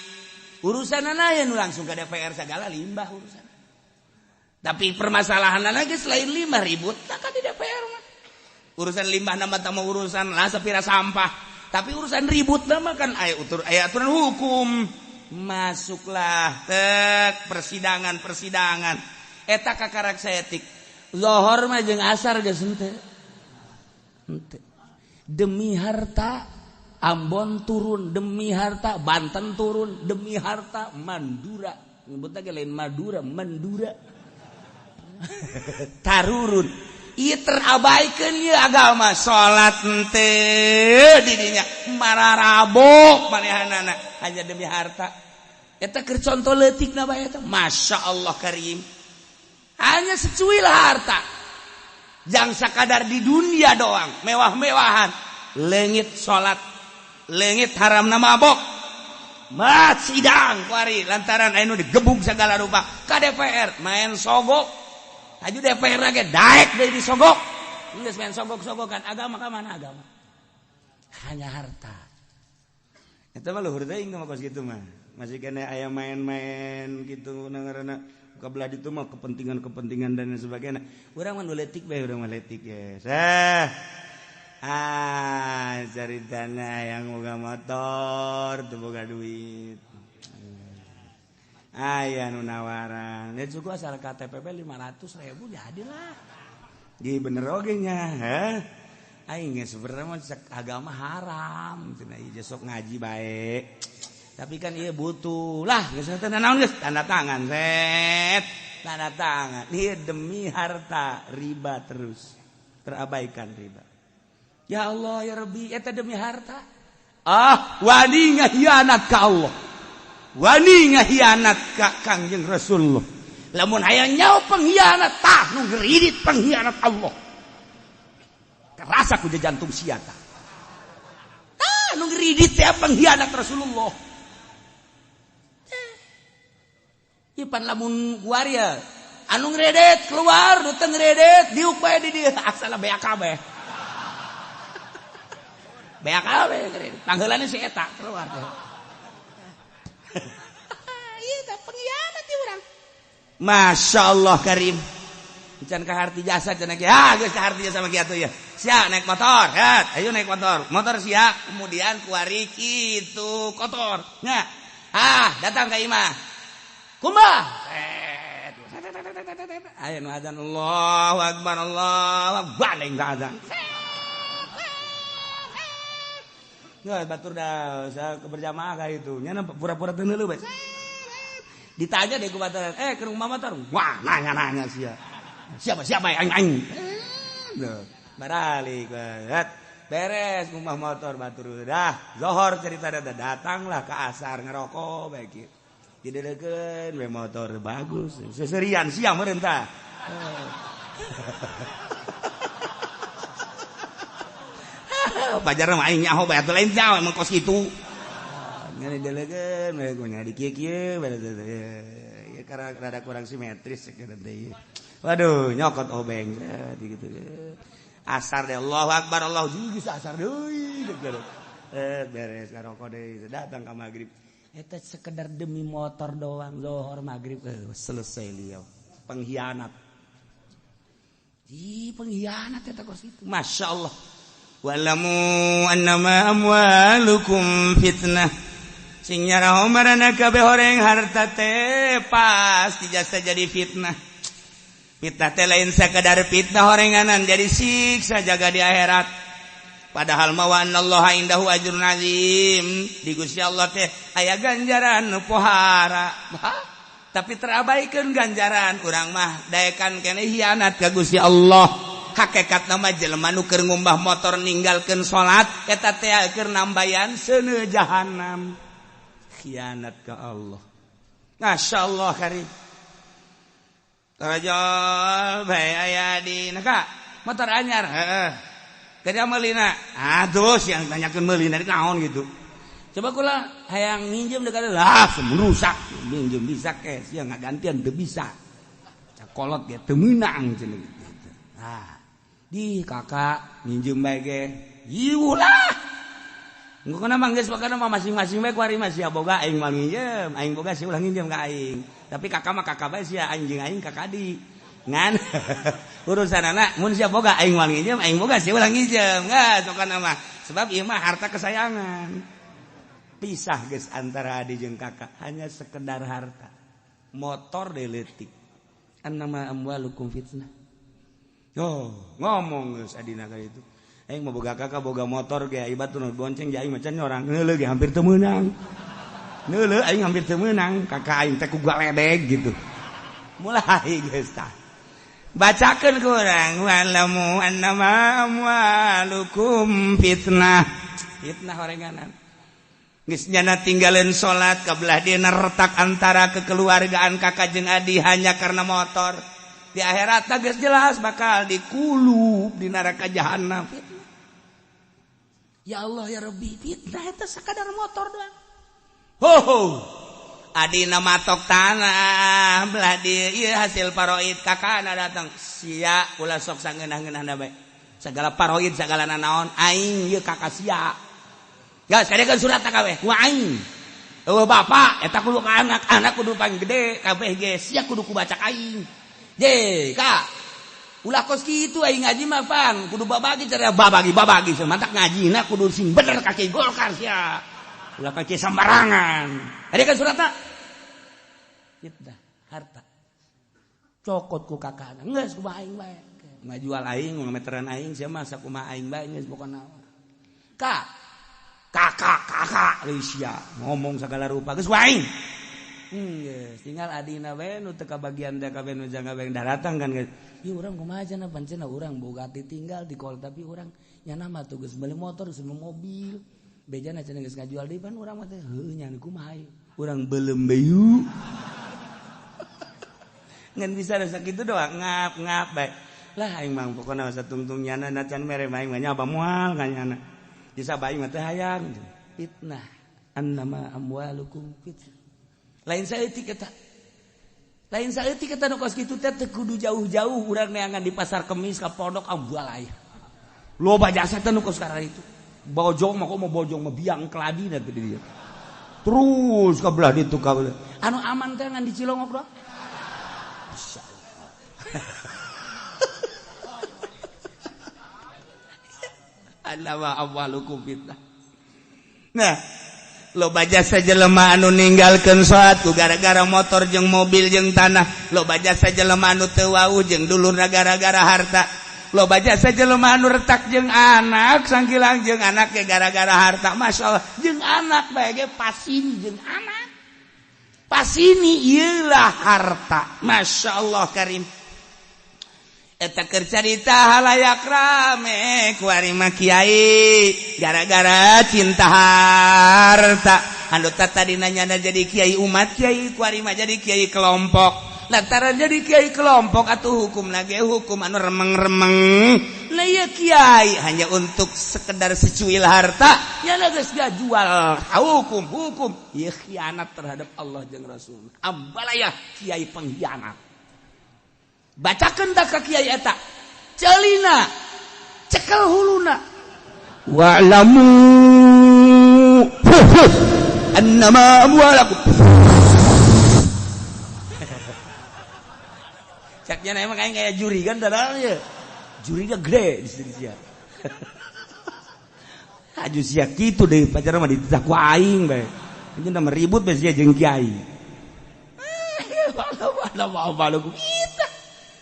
Speaker 1: Urusan aya nu langsung ke DPR segala limbah urusan. Tapi permasalahan lagi selain limbah ribut tak di DPR mah. Urusan limbah nama tama urusan lah sapira sampah. Tapi urusan ribut nama kan aya aturan hukum. Masuklah tek persidangan-persidangan. Eta kakarak saetik. Zohor mah jeung asar geus henteu. Henteu. Demi harta Ambon turun, demi harta Banten turun, demi harta Mandura. Nyebutna ge lain Madura, Mandura. Tarurun. Ieu terabaikan ieu agama, salat henteu di dinya mararabok manehanana hanya demi harta. Eta keur conto leutikna bae eta. Masya Allah Karim. Hanya secuil harta. Jangan sakadar di dunia doang, mewah-mewahan. Leungit salat, leungit haramna mabok. Mat sidang kuari lantaran aya nu digebug segala rupa. Ka DPR main sogok. Aju DPR ge daek deui disogok. Geus main sogok-sogokan agama ka mana agama? Hanya harta. Eta mah luhur teuing mah kos kitu mah. Masih kene aya main-main gitu ngaranna kebelah itu mah kepentingan-kepentingan dan sebagainya. Urang mah nu leutik bae, urang mah leutik ya. Ah, caritana yang boga motor teu boga duit. Aya nu nawaran. Ya cukup asal KTP 500.000 jadilah. Di bener oge nya, heh. Aing geus sebenarnya mah agama haram cenah ieu sok ngaji bae. Tapi kan iya butuh lah, geus teu naon geus tanda tangan set, tanda tangan. Ieu demi harta riba terus, terabaikan riba. Ya Allah ya Rabbi, eta demi harta. Ah, wani ngahianat ka Allah. Wani ngahianat ka Kangjeng Rasulullah. Lamun hayang nyaho pengkhianat tah nu ngeridit pengkhianat Allah. Kerasa ku jantung sia tah. Tah nu ngeridit teh pengkhianat Rasulullah. Ipan lamun guaria anu ngredet keluar nu teu ngredet diuk bae di dieu asal beak kabeh. Beak kabeh ngredet. Pangheulana si eta keluar teh. Ieu teh pengkhianat ieu urang. Masya Allah Karim. Can kaharti jasa cenah ge. Ah geus kaharti jasa mah kieu ya. Sia naik motor, ya. Ayo naik motor. Motor sia kemudian kuari kitu kotor. Nya. Ah, datang ka imah. Kumbah. Ayo nu adzan Allahu akbar Allahu akbar baleng ka adzan. Nggak batur dah saya berjamaah ka itu. Nya pura-pura teu neuleuh bae. Ditanya deh ku baturan, ke rumah motor. Wah, nanya-nanya sia. Siapa aing aing. Baralik beres rumah motor batur dah. Zohor cerita dah datanglah ke asar ngerokok bae kieu. Didedekeun we motor bagus. Seserian siang meureun tah. Pajar mah aing nyaho bae atuh lain nyaho emang kos kitu. Nya didedekeun we nya di kieu-kieu ya karena rada kurang simetris sakeun teh. Waduh nyokot obeng gitu. Asar deh Allahu Akbar Allah geus asar deui gitu. Beres ngarokok deui datang ka magrib. Eta sekedar demi motor doang zohor maghrib selesai liau pengkhianat. Ih pengkhianat eta kos itu. Masya Allah. Wa'lamu annama amwalukum fitnah. Sing nyaraho marana kabeh horeng harta teh pasti jasa jadi fitnah. Fitnah teh lain sakadar fitnah horenganan jadi siksa jaga di akhirat. Padahal mah wa anallaha indahu ajrun azim, di Gusti Allah teh aya ganjaran nu pohara. Tapi terabaikan ganjaran urang mah daekan keneh hianat ka Gusti Allah. Hakekat nama jelema nu keur ngumbah motor ninggalkeun salat eta teh keur nambayan seuneu jahanam. Khianat ka Allah. Masyaallah karim. Tarajol bae aya di naka motor anyar heeh. Kada meulina. Aduh siang tanyakeun meulina naon gitu. Coba kula hayang minjem dekat lah rusak minjem bisa ke sia ngagantian teu bisa. Cakolot ge teu meunang cenah gitu. Nah, di kakak minjem bae ge. Ieu lah. Ngukuna mah geus pokona mah masing-masing bae kuari mah sia boga aing mah minjem, aing boga sia ulah nginjem ka aing. Tapi kakak mah kakak bae sia anjing aing kakak di. Ngan urusanana mun sia boga aing mah nginjem, aing boga sia ulah nginjem. Geus pokona mah sebab ieu mah harta kesayangan. Pisah geus antara adi jeung kakak hanya sekedar harta. Motor deuleutik. Annama amwalukum fitnah. Oh, ngomong geus adina ka itu. Aing mah boga kakak boga motor ge ai batur bonceng ge aing mah can nyorang neuleuh ge hampir teu meunang. Neuleuh aing hampir teu meunang, kakak aing teh ku galedeg gitu. Mulai geus tah. Bacakeun ku urang walamu annama amwalukum fitnah. Fitnah orenganan. Geus nyana tinggalin salat kabelah dieuna retak antara kekeluargaan kakak jeung adi hanya karena motor. Di akhirat geus jelas bakal dikulub di neraka jahanam. Ya Allah ya Rabbi, fitnah eta sakadar motor doang. Ho ho. Adina matok tanah belah dieu ieu hasil paroid kakana datang. Sia ulah sok sangeunah-ngeunahna bae. Sagala paroid sagala nanaon aing ieu kakak sia. Geus kadekeun surat kabeh ku aing. Eueuh bapak eta kudu ka anak, anak kudu paling gede kabeh ge sia kudu ku baca aing. Je, Kak. Ulah kos kitu aing ngaji mah pan, kudu babagi cara babagi mantak ngajina kudu sing bener ka Kiai Golkar sia. Ulah ka Kiai sambarangan. Kadekeun suratna. Fitnah harta. Cokot ku kakana. Geus kumaha aing bae. Ngajual aing, ngameteran aing sia mah sakumaha aing bae geus pokona. Kak, kakak sia ngomong segala rupa geus aing. Geus tinggal adina we nu teu kabagian teh kabeh nu jangga bae daratang kan geus. Ieu urang kumaha cenah pancen urang boga tinggal di kol tapi urang nyana mah tuh geus meuli motor geus meuli mobil. Bejana cenah geus ngajual deui pan urang mah teh heuh nya kumaha ieu. Urang beuleum beyu. Ngan bisa rasa kitu doang ngap-ngap bae. Lah aing mah pokona satungtung nyana na can mere aing mah nyaba moal ka nyana. Bisa bae mah teh hayang fitnah annama amwalukum fitnah. Lain saeutik eta. Lain saeutik eta nu kos kitu teh teu kudu jauh-jauh urang neangan di pasar Kemis ka pondok ambual aya. Loba jasa teh nu kos kararitu. Bojong mah komo bojong mah biang keladina teh di dieu. Terus ka belah ditu ka belah. Anu aman teh ngan di Cilongok doang. Masyaallah. Annama amwalukum fitnah. Nah, loba jasa jelema anu ninggalkeun salat ku gara-gara motor jeung mobil jeung tanah. Loba jasa jelema anu teu wau jeung dulurna gara-gara harta. Loba jasa jelema anu retak jeung anak sangkilang jeung anak ge gara-gara harta. Masyaallah, jeung anak bae ge pasini jeung anak. Pasini ieu lah harta. Masyaallah karim. Eta keur carita halayak rame kuari mah kiai gara-gara cinta harta. Anu tadina nyana jadi kiai umat kiai kuari mah jadi kiai kelompok. Lantaran jadi kiai kelompok atuh hukumna ge hukum anu remeng-remeng. Nah ieu kiai hanya untuk sekedar secuil harta nyana geus jual hukum-hukum ieu khianat terhadap Allah jeung Rasul. Ambalaya kiai pengkhianat. Bacakeun tah ka kiai eta celina cekel huluna wa'lamu annama amwalakum. Caknya emang kayak juri kan dadang ya. Jurinya gede di sini sia. Aju sia kitu deui pacaran mah dititah ku aing bae. Ini mah ribut bae sia jeung kiai.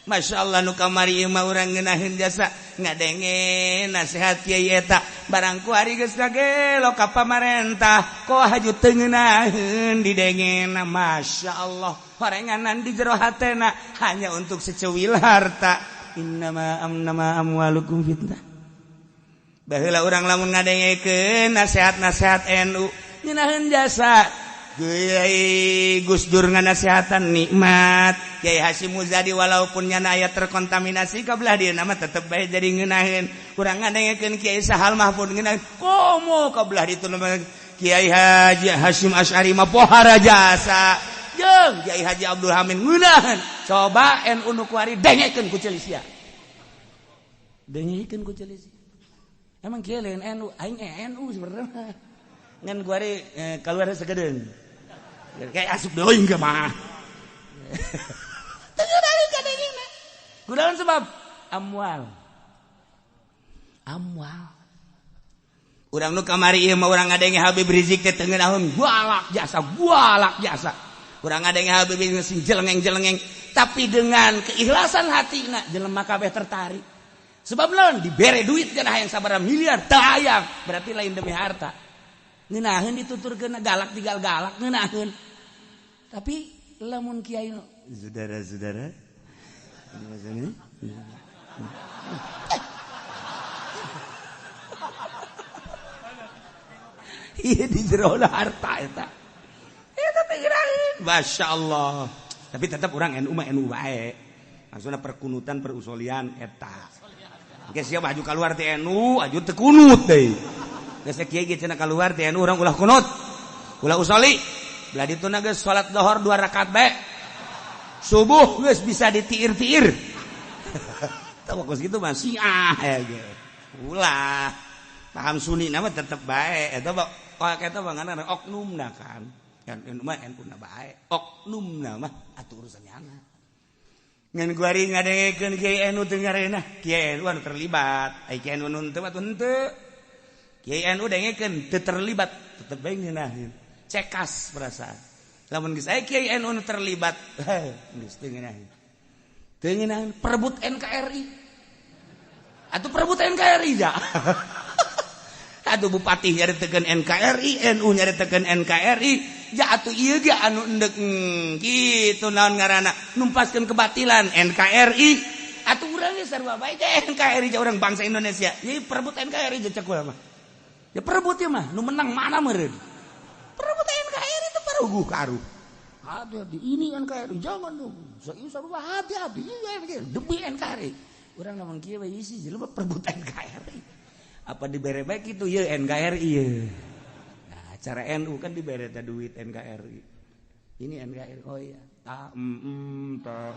Speaker 1: Masya Allah nu kamari mah urang ngeunaheun jasa ngadenge nasihat kiai eta Barang kuari geus kagelo ka pamarentah koh haju teu ngeunaheun didengena. Masya Allah, horenganan di jero hatena hanya untuk secuil harta. Innama amnama amwalukum fitnah. Baheula urang lamun ngadengekeun nasihat-nasihat NU ngeunaheun jasa. Kiai Gus Dur nganasehatan nikmat, Kiai Hasyim Muzadi walaupun nyana aya terkontaminasi kabelah dia nama tetep bae jadi ngeunaheun. Urang ngadengekeun Kiai Sahal Mahfud ngeunaheun komo kabelah ditu Kiai Haji Hasyim Asy'ari mah pohara jasa. Jeung Kiai Haji Abdul Hamid ngeunaheun. Coba NU nu kuari dengekeun ku ceuli sia. Dengekeun ku ceuli sia. Emang kiai lain NU, aing NU sebenarnya. Ngan kuari keluar segedeun. Kayak asup deui enggak mah. Teu ngeunaheun kadengena. Kunaon sebab amwal. Amwal. Urang nu kamari ieu mah urang ngadenge Habib Rizik teh teu ngeunaheun galak jasa, galak jasa. Urang ngadenge Habib Rizik sing jelengeng-jelengeng, tapi dengan keikhlasan hatina jelema kabeh tertarik. Sebab lawan dibere duit kana hayang sabaraha miliar teu hayang, berarti lain demi harta. Ngeunaheun dituturkeun galak tinggal galak ngeunaheun. Tapi lamun kiai saudara-saudara ini iya di jero harta eta. Eta teh ngeunaheun. Masya Allah. Tapi tetap orang NU mah NU wae. Maksudna perkunutan perusulian eta. Geus sia maju keluar ti NU, aju teu kunut deui. Geus kiai ge cenah keluar ti NU urang ulah kunut. Ulah usoli. Belah dituna geus salat zuhur 2 rakaat bae. Subuh geus bisa ditiir-tiir. Tah kos kitu mah syiah ge. Ulah. Paham sunni nama tetep bae. Eta mah eta mah ngaranna oknumna kan. Kan NU mah NU na bae. Oknumna mah atuh urusan nyana. Ngan kuari ngadengekeun Kiai NU teu ngareunah. Kiai NU anu terlibat. Ai Kiai NU nu henteu atuh henteu. Kiai NU dengekeun teu terlibat tetep bae ngeunaheun. Cekas perasaan. Lamun geus aya Kiai NU nu terlibat, geus teu ngeunaheun. Teu ngeunaheun perebut NKRI. Atuh perebut NKRI ja. Atuh bupati nyaritekeun NKRI, NU nyaritekeun NKRI, ja atuh ieu ge anu endek kitu naon ngaranna numpaskeun kebatilan NKRI. Atuh urang ge sarua bae NKRI ja urang bangsa Indonesia. Ieu perebut NKRI ja cek urang mah. Ya perebut ieu mah, nu menang mana meureun. Perebut NKRI itu paruguh karuh. Hati-hati ini NKRI jangan dong. Sarua hati-hati demi NKRI. Urang lamun kieu we isi jelema perebut NKRI. Apa dibere bae kitu ye NKRI ye. Nah, cara NU kan dibere teh duit NKRI. Ini NKRI oh iya. Ta ta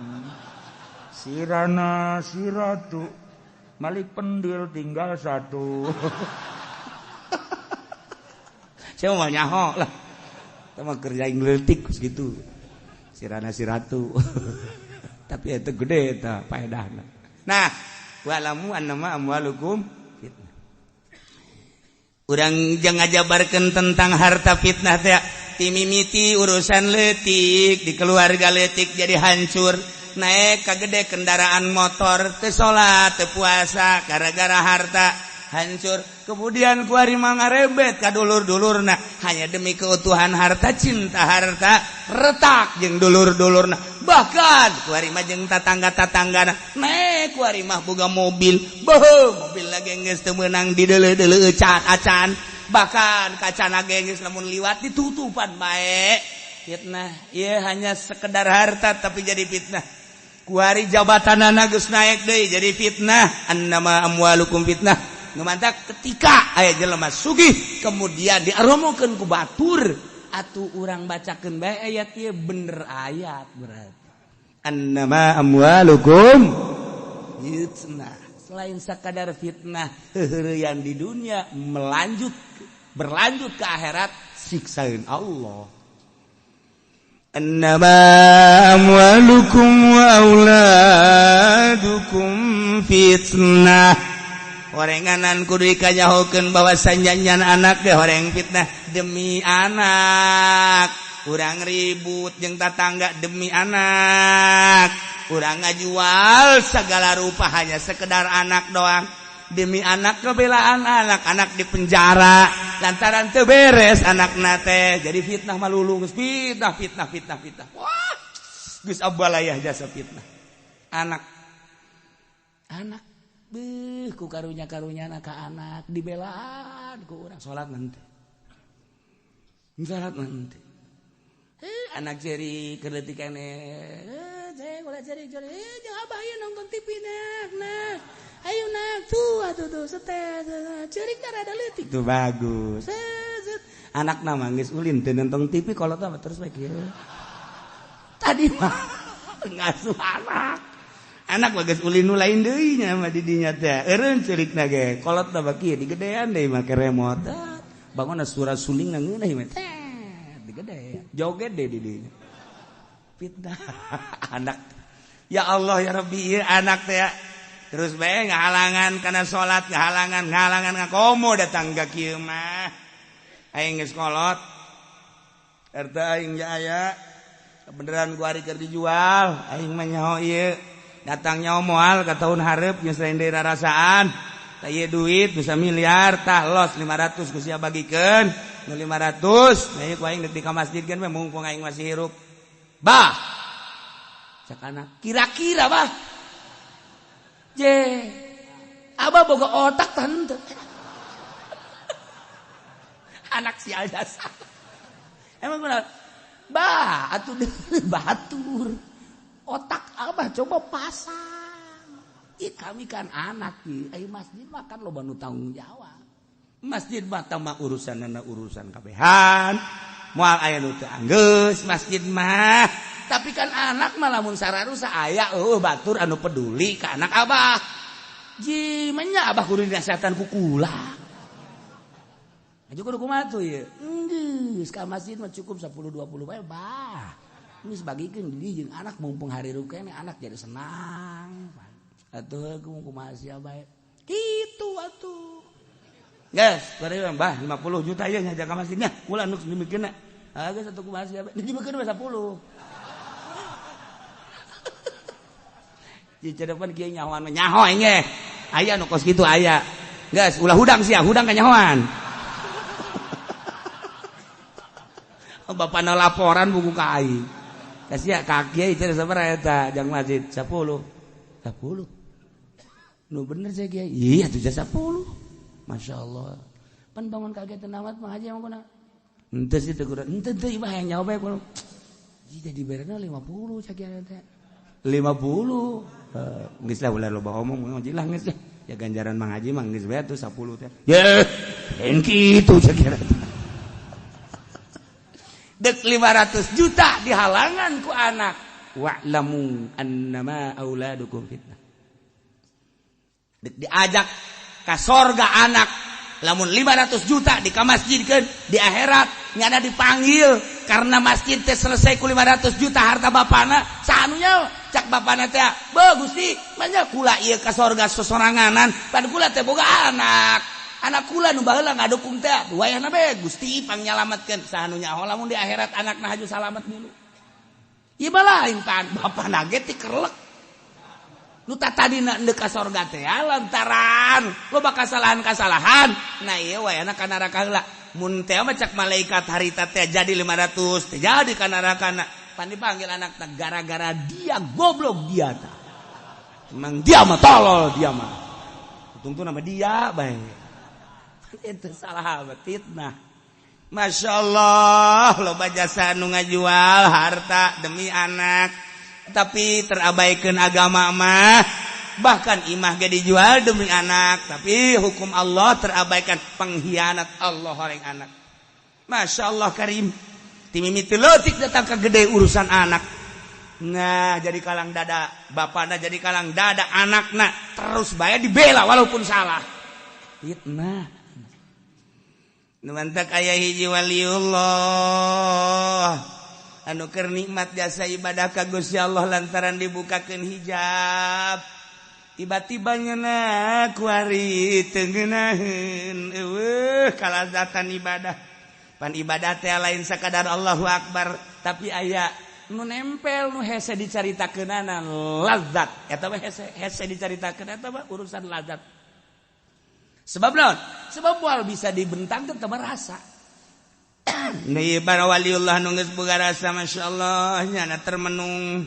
Speaker 3: Sirana siratu Malik pendil tinggal satu.
Speaker 1: Saya mau nyaho lah. Kita mah kerja leutik gitu. Sirana siratu. Tapi itu gede eta paedahna. Nah, wa'lamu annama amwalukum fitnah. Urang jangan ngajabarkeun tentang harta fitnah teh. Timimiti urusan leutik di keluarga leutik jadi hancur. Naik ka gede kendaraan motor teu salat teu puasa gara-gara harta hancur. Kemudian kuari mah ngarebet ka dulur-dulurna hanya demi keutuhan harta, cinta harta, retak jeung dulur-dulurna. Bahkan kuari mah jeung tatangga-tatanggana. Naik kuari mah boga mobil, beuh mobil lagi geus teu meunang dideuleu-deuleu acan. Bahkan kacana ge geus lamun liwat ditutupan bae. Fitnah, ieu hanya sekedar harta tapi jadi fitnah. Kuari jabatanana geus naik deui jadi fitnah. Annama amwalukum fitnah. Nu mantak ketika aya jelema sugih kemudian diaromokeun ku batur atuh urang bacakeun bae ayat ieu bener ayat berarti. Annama amwalukum fitnah. Selain sakadar fitnah heureyan di dunia melanjut berlanjut ke akhirat siksaeun Allah. Annama amwalukum wa auladukum fitnah. Horenganan kudu dikanyahokeun bahwa sanyanyan anak deh horeng fitnah demi anak. Urang ribut jeung tatangga demi anak. Urang ngajual segala rupa hanya sekedar anak doang. Demi anak kebelaan anak, anak di penjara lantaran teu beres anakna teh jadi fitnah malulu geus fitnah fitnah fitnah fitnah. Wah, geus abalayah jasa fitnah. Anak anak beuh ku karunya-karunyana ka anak dibelaan ku urang salat nanti. Salat nanti. Anak ceri keur keneh. Cek ulah ceri ceri jeung abah ieu nonton TV nak nak. Ayo nak tuh atuh tuh setet ceurik rada leutik tuh bagus. Set. Anakna mah geus ulin teu nonton TV kolot mah terus bae kieu. Tadi mah ngasuh anak. Anak mah geus ulin nu lain deui nya mah di dinya teh. Eureun ceurikna ge kolot mah kieu digedean deui make remote. Bangunna suara suling na ngeunah mah teh digedean. Joget deui di dinya. Fitnah anak. Ya Allah ya Rabbi ieu anak teh terus bae ngahalangan kana salat, ngahalangan ngahalangan ngakomo datang ka kieu mah. Aing geus kolot. Harta aing aya beneran ku ari keur dijual, aing mah nyaho ieu. Datang nyaho moal ka tahun hareup geus lain deui rarasaan. Tah ieu duit bisa miliar tah los 500 ku sia bagikeun. Nu 500 nah ieu ku aing deuk di ka masjid kan mumpung aing masih hirup. Bah. Cak anak kira-kira bah. Je, abah boga otak tante. Anak sial jasa. Emang benar. Bah, atuh batur. Otak abah coba pasang. Ih, kami kan anak ih. Ai masjid mah kan loba nu tanggung jawab. Masjid mah tama urusanana urusan kabehan. Moal aya nu teu anggeus masjid mah. Tapi kan anak mah lamun sararusa aya eueuh batur anu peduli ka anak abah. Ji menya abah kudu dinasehatan ku kula. Aju kudu kumaha tuh ieu? Geus ka masjid mah cukup 10 20 bae bah. Geus bagikeun di jeung anak mumpung harirup keneh anak jadi senang. Atuh kumaha sia bae. Kitu atuh. Geus, bari bah 50 juta ieu ngajak ka masjidnya. Kula nu dimikeunna. Ah geus atuh kumaha sia bae. Dimikeun we 10. Di depan kieu nyahoan mah nyaho aing ge. Aya nu kos kitu aya. Geus ulah hudang sia, hudang ka nyahoan. Bapana laporan buku ka aing. Ka sia ka kiai teh sabaraha eta jang masjid 10. 10. Nu bener sia kiai. Iya tuh 10. Masyaallah. Pan bangun kaget amat mah haji emang kuna. Henteu sih teu kurang. Henteu teu ibah yang nyaho bae kudu. Jadi beresna 50 sia kiai teh. 50. Geus lah ulah loba omong ngaji lah geus lah. Ya ganjaran Mang Haji mah geus bae atuh 10 teh. Ye, lain kitu sakira. Dek 500 juta dihalangan ku anak. Wa'lamu annama auladukum fitnah. Dek diajak ka sorga anak. Lamun 500 juta di ka masjidkeun di akhirat nyana dipanggil karena masjid teh selesai ku 500 juta harta bapana sanunya cak bapana teh beuh Gusti manya kula ieu ka sorga sosoranganan pan kula teh boga anak anak kula nu baheula ngadukung teh wayahna bae Gusti pangnyalametkeun sanu nyaho lamun di akhirat anakna haju salamet milu ieu mah lain pan bapana ge ti kerlek nu tadina endek ka sorga teh lantaran loba kasalahan-kasalahan nah ieu wayahna ka neraka heula mun teh mah cak malaikat harita teh jadi 500 teh jadi ka nerakana pan dipanggil anakna gara-gara dia goblok dia tah emang dia mah tolol dia mah tungtu nama dia bae itu salah fitnah. Masya Allah loba jasa nu ngajual harta demi anak tapi terabaikan agama mah bahkan imah ge dijual demi anak tapi hukum Allah terabaikan pengkhianat Allah orang anak. Masya Allah karim timimi leutik datang ke gede urusan anak. Nah jadi kalang dada bapakna jadi kalang dada anakna terus bae dibela walaupun salah fitnah. Nu mantak aya hiji waliullah anu keur nikmat jasa ibadah ka Gusti Allah lantaran dibukakeun hijab tiba-tiba nyeuna kuari teu ngeunaheun eueuh kalazatan ibadah pan ibadah teh lain sakadar Allahu Akbar tapi aya nu nempel nu hese dicaritakeunana lazat eta mah hese hese dicaritakeun eta mah urusan lazat. Sebab naon? Sebab moal bisa dibentangkeun teu rasa. Nih para waliullah nu geus boga rasa masyaallah nyana termenung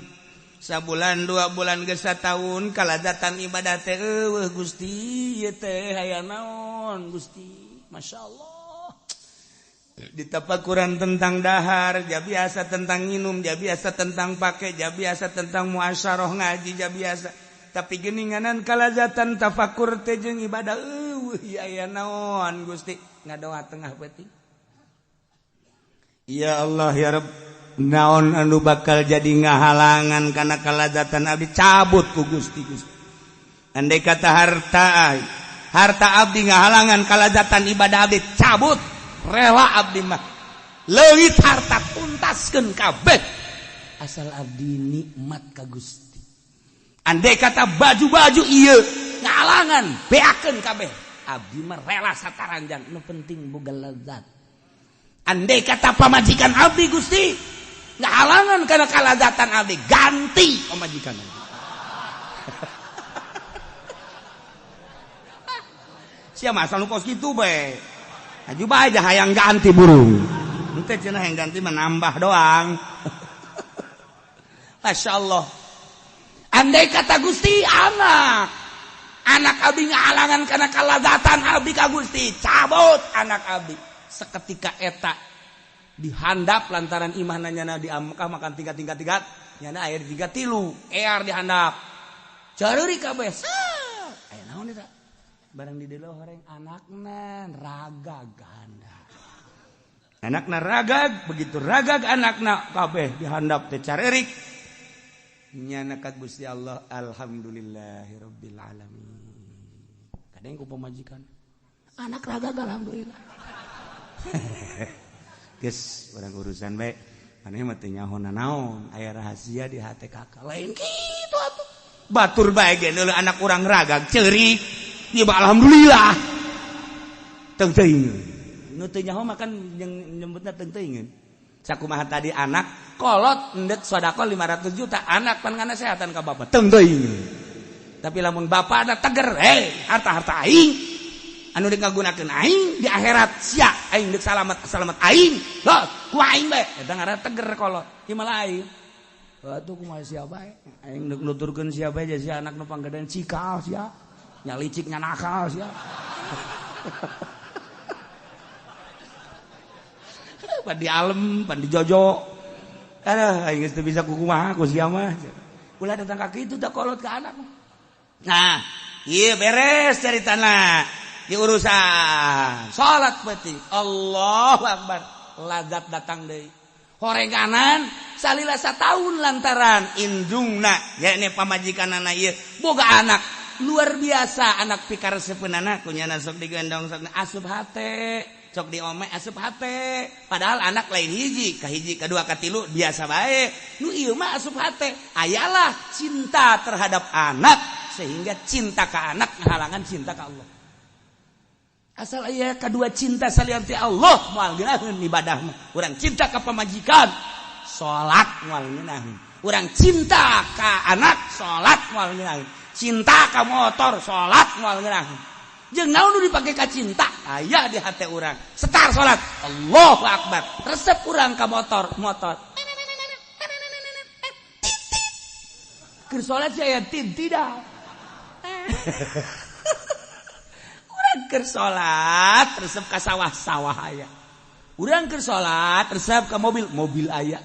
Speaker 1: sabulan 2 bulan geus sataun kalazatan ibadah teh eueuh Gusti ieu teh aya naon Gusti masyaallah. Ditapakuran tentang dahar, ja biasa tentang minum, ja biasa tentang pakai, ja biasa tentang muasyarah ngaji, ja biasa. Tapi geninganan kalazatan tafakur teh jeung ibadah eueuh aya naon Gusti ngadoa tengah peuting. Ya Allah ya Rabb, naon anu bakal jadi ngahalangan kana kalazatan abdi cabut ku Gusti Gusti. Andai kata harta harta abdi ngahalangan kalazatan ibadah abdi cabut. Rela abdi mah leuwit harta tuntaskeun kabeh asal abdi nikmat ka Gusti. Andai kata baju-baju ieu ngahalangan beakeun kabeh abdi mah rela sataranjang nu penting boga lezat. Andai kata pamajikan abdi Gusti ngahalangan kana kalazatan abdi ganti pamajikan. Sia mah asal nu kos kitu bae. Aju bae aja hayang ganti burung. Henteu cenah hayang ganti menambah doang. Masya Allah. Andai kata Gusti anak anak abdi ngahalangan kana kalazatan abdi ka Gusti cabut anak abdi. Seketika eta dihandap lantaran imahna nyana di Mekah makan tiga-tiga-tiga nyana aya 3-3 ear dihandap. Careuri kabeh. Aya naon eta? Barang di delo horeng anakna ragag handap. Anakna ragag, begitu ragag anakna kabeh dihandap teh carerik. Nyana ka Gusti Allah alhamdulillahirabbil alamin. Kadang ku pamajikan anak ragag alhamdulillah. Geus urang urusan bae. Maneh mah teu nyaho nanaon, aya rahasia di hate kakak. Lain kitu atuh. Batur bae ge deuleu anak urang ragag ceurik. Ieu mah alhamdulillah. Teu teuing. Nu teu nyaho mah kan jeung nyebutna teu teuingeun. Sakumaha tadi anak kolot endek sedekah 500 juta, anak pan nganasehatan ka bapak teu teuing. Tapi lamun bapak ada teger, hei harta-harta aing anu deuk ngagunakeun aing di akhirat sia aing deuk salamat salamat aing. Loh, ku aing bae eta ngaranna teger kolot. Ieu mah lain. Atuh kumaha sia bae? Aing deuk nuturkeun sia bae sia anak nu panggedean cikal sia. Nya licik nya nakal sia. Pan di alem, pan di jojo. Aduh, aing geus teu bisa kukumaha ku sia mah. Ulah datang ka kitu da kolot ka anak. Nah, ieu beres caritana. Di urusan salat penting. Allahu akbar. Lazat datang deui. Horenganan salila sataun lantaran indungna yakni pamajikanana ieu boga anak luar biasa anak pikar sepeunana kunyana sok digendong sok asup hate sok diome asup hate padahal anak lain hiji ka hiji kadua katilu biasa bae nu ieu mah asup hate ayalah cinta terhadap anak sehingga cinta ka anak ngahalangan cinta ka Allah. Asal aya kadua cinta salian ti Allah moal ngeunaheun ibadah mah. Urang cinta ka pamajikan salat moal ngeunaheun. Urang cinta ka anak salat moal ngeunaheun. Cinta ka motor salat moal ngeunaheun. Jeung naon nu dipake ka cinta aya di hate urang. Setar salat Allahu akbar. Resep urang ka motor, motor. Keur salat sia aya tin tidak. Urang keur salat resep ka sawah-sawah aya. Urang keur salat resep ka mobil, mobil aya.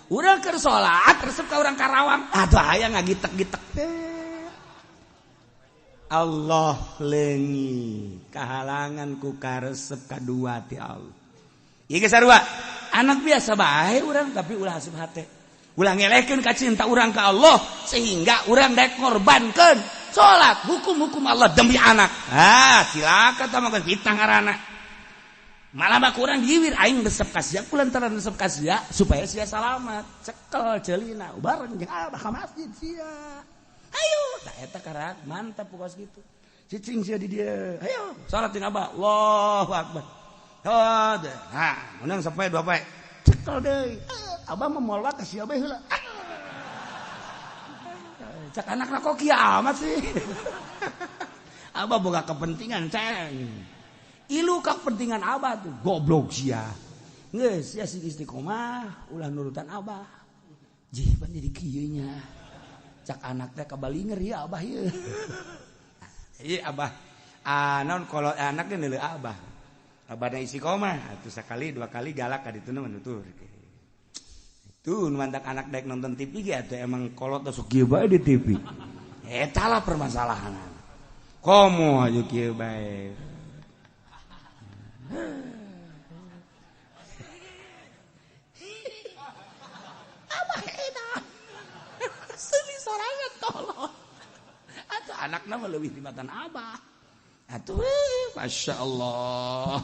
Speaker 1: Urang keur salat resep ka urang Karawang, aduh aya ngagitek-gitek teh. Allah leungi kahalangan ku karesep kadua ti Allah. Ieu geus sarua. Anak biasa bae urang tapi ulah asup hate. Ulah ngelehkeun ka cinta urang ka Allah sehingga urang daek ngorbankeun salat hukum-hukum Allah demi anak. Ah, cilaka tah mah fitnah ngaranna. Malah mah kurang diwir aing resep ka sia kulantaran resep ka sia supaya sia salamat. Cekel ceulina bareng jeung abah ka masjid sia. Ayo, tah eta karak mantap pokos gitu. Cicing sia di dieu. Ayo, salat jeung abah. Allahu akbar. Oh, nah, menang sampai dua poe. Cekel deui. Abah mah moal ka sia bae heula. Cak anakna kok kieu amat sih. Abah boga kepentingan ceng. Ilu kepentingan abah tuh goblok sia. Geus sia sing istiqomah ulah nurutan abah. Jih pan jadi kieu nya. Cak anak teh kabalinger ya abah ieu. Ieu abah naon kolot anak teh neuleuh abah. Abahna istiqomah atuh sakali dua kali galak ka dituna menutur. Tuh mantak anak daek nonton TV ge atuh emang kolot sok kieu bae di TV. Eta lah permasalahan. Komo aja kieu bae. Abah edan. Seuli sorangan tolong. Atuh anakna mah leuwih tibatan abah. Atuh Masya Allah.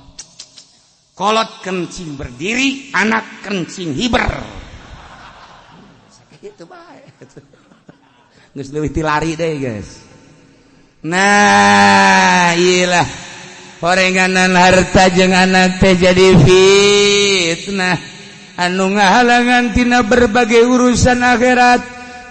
Speaker 1: Kolot kencing berdiri, anak kencing hiber. Itu bae. Geus leuwih ti lari deh, guys. Nah, iyalah. Horenganan harta jeung anak teh jadi fitnah. Anu ngahalangan tina berbagai urusan akhirat.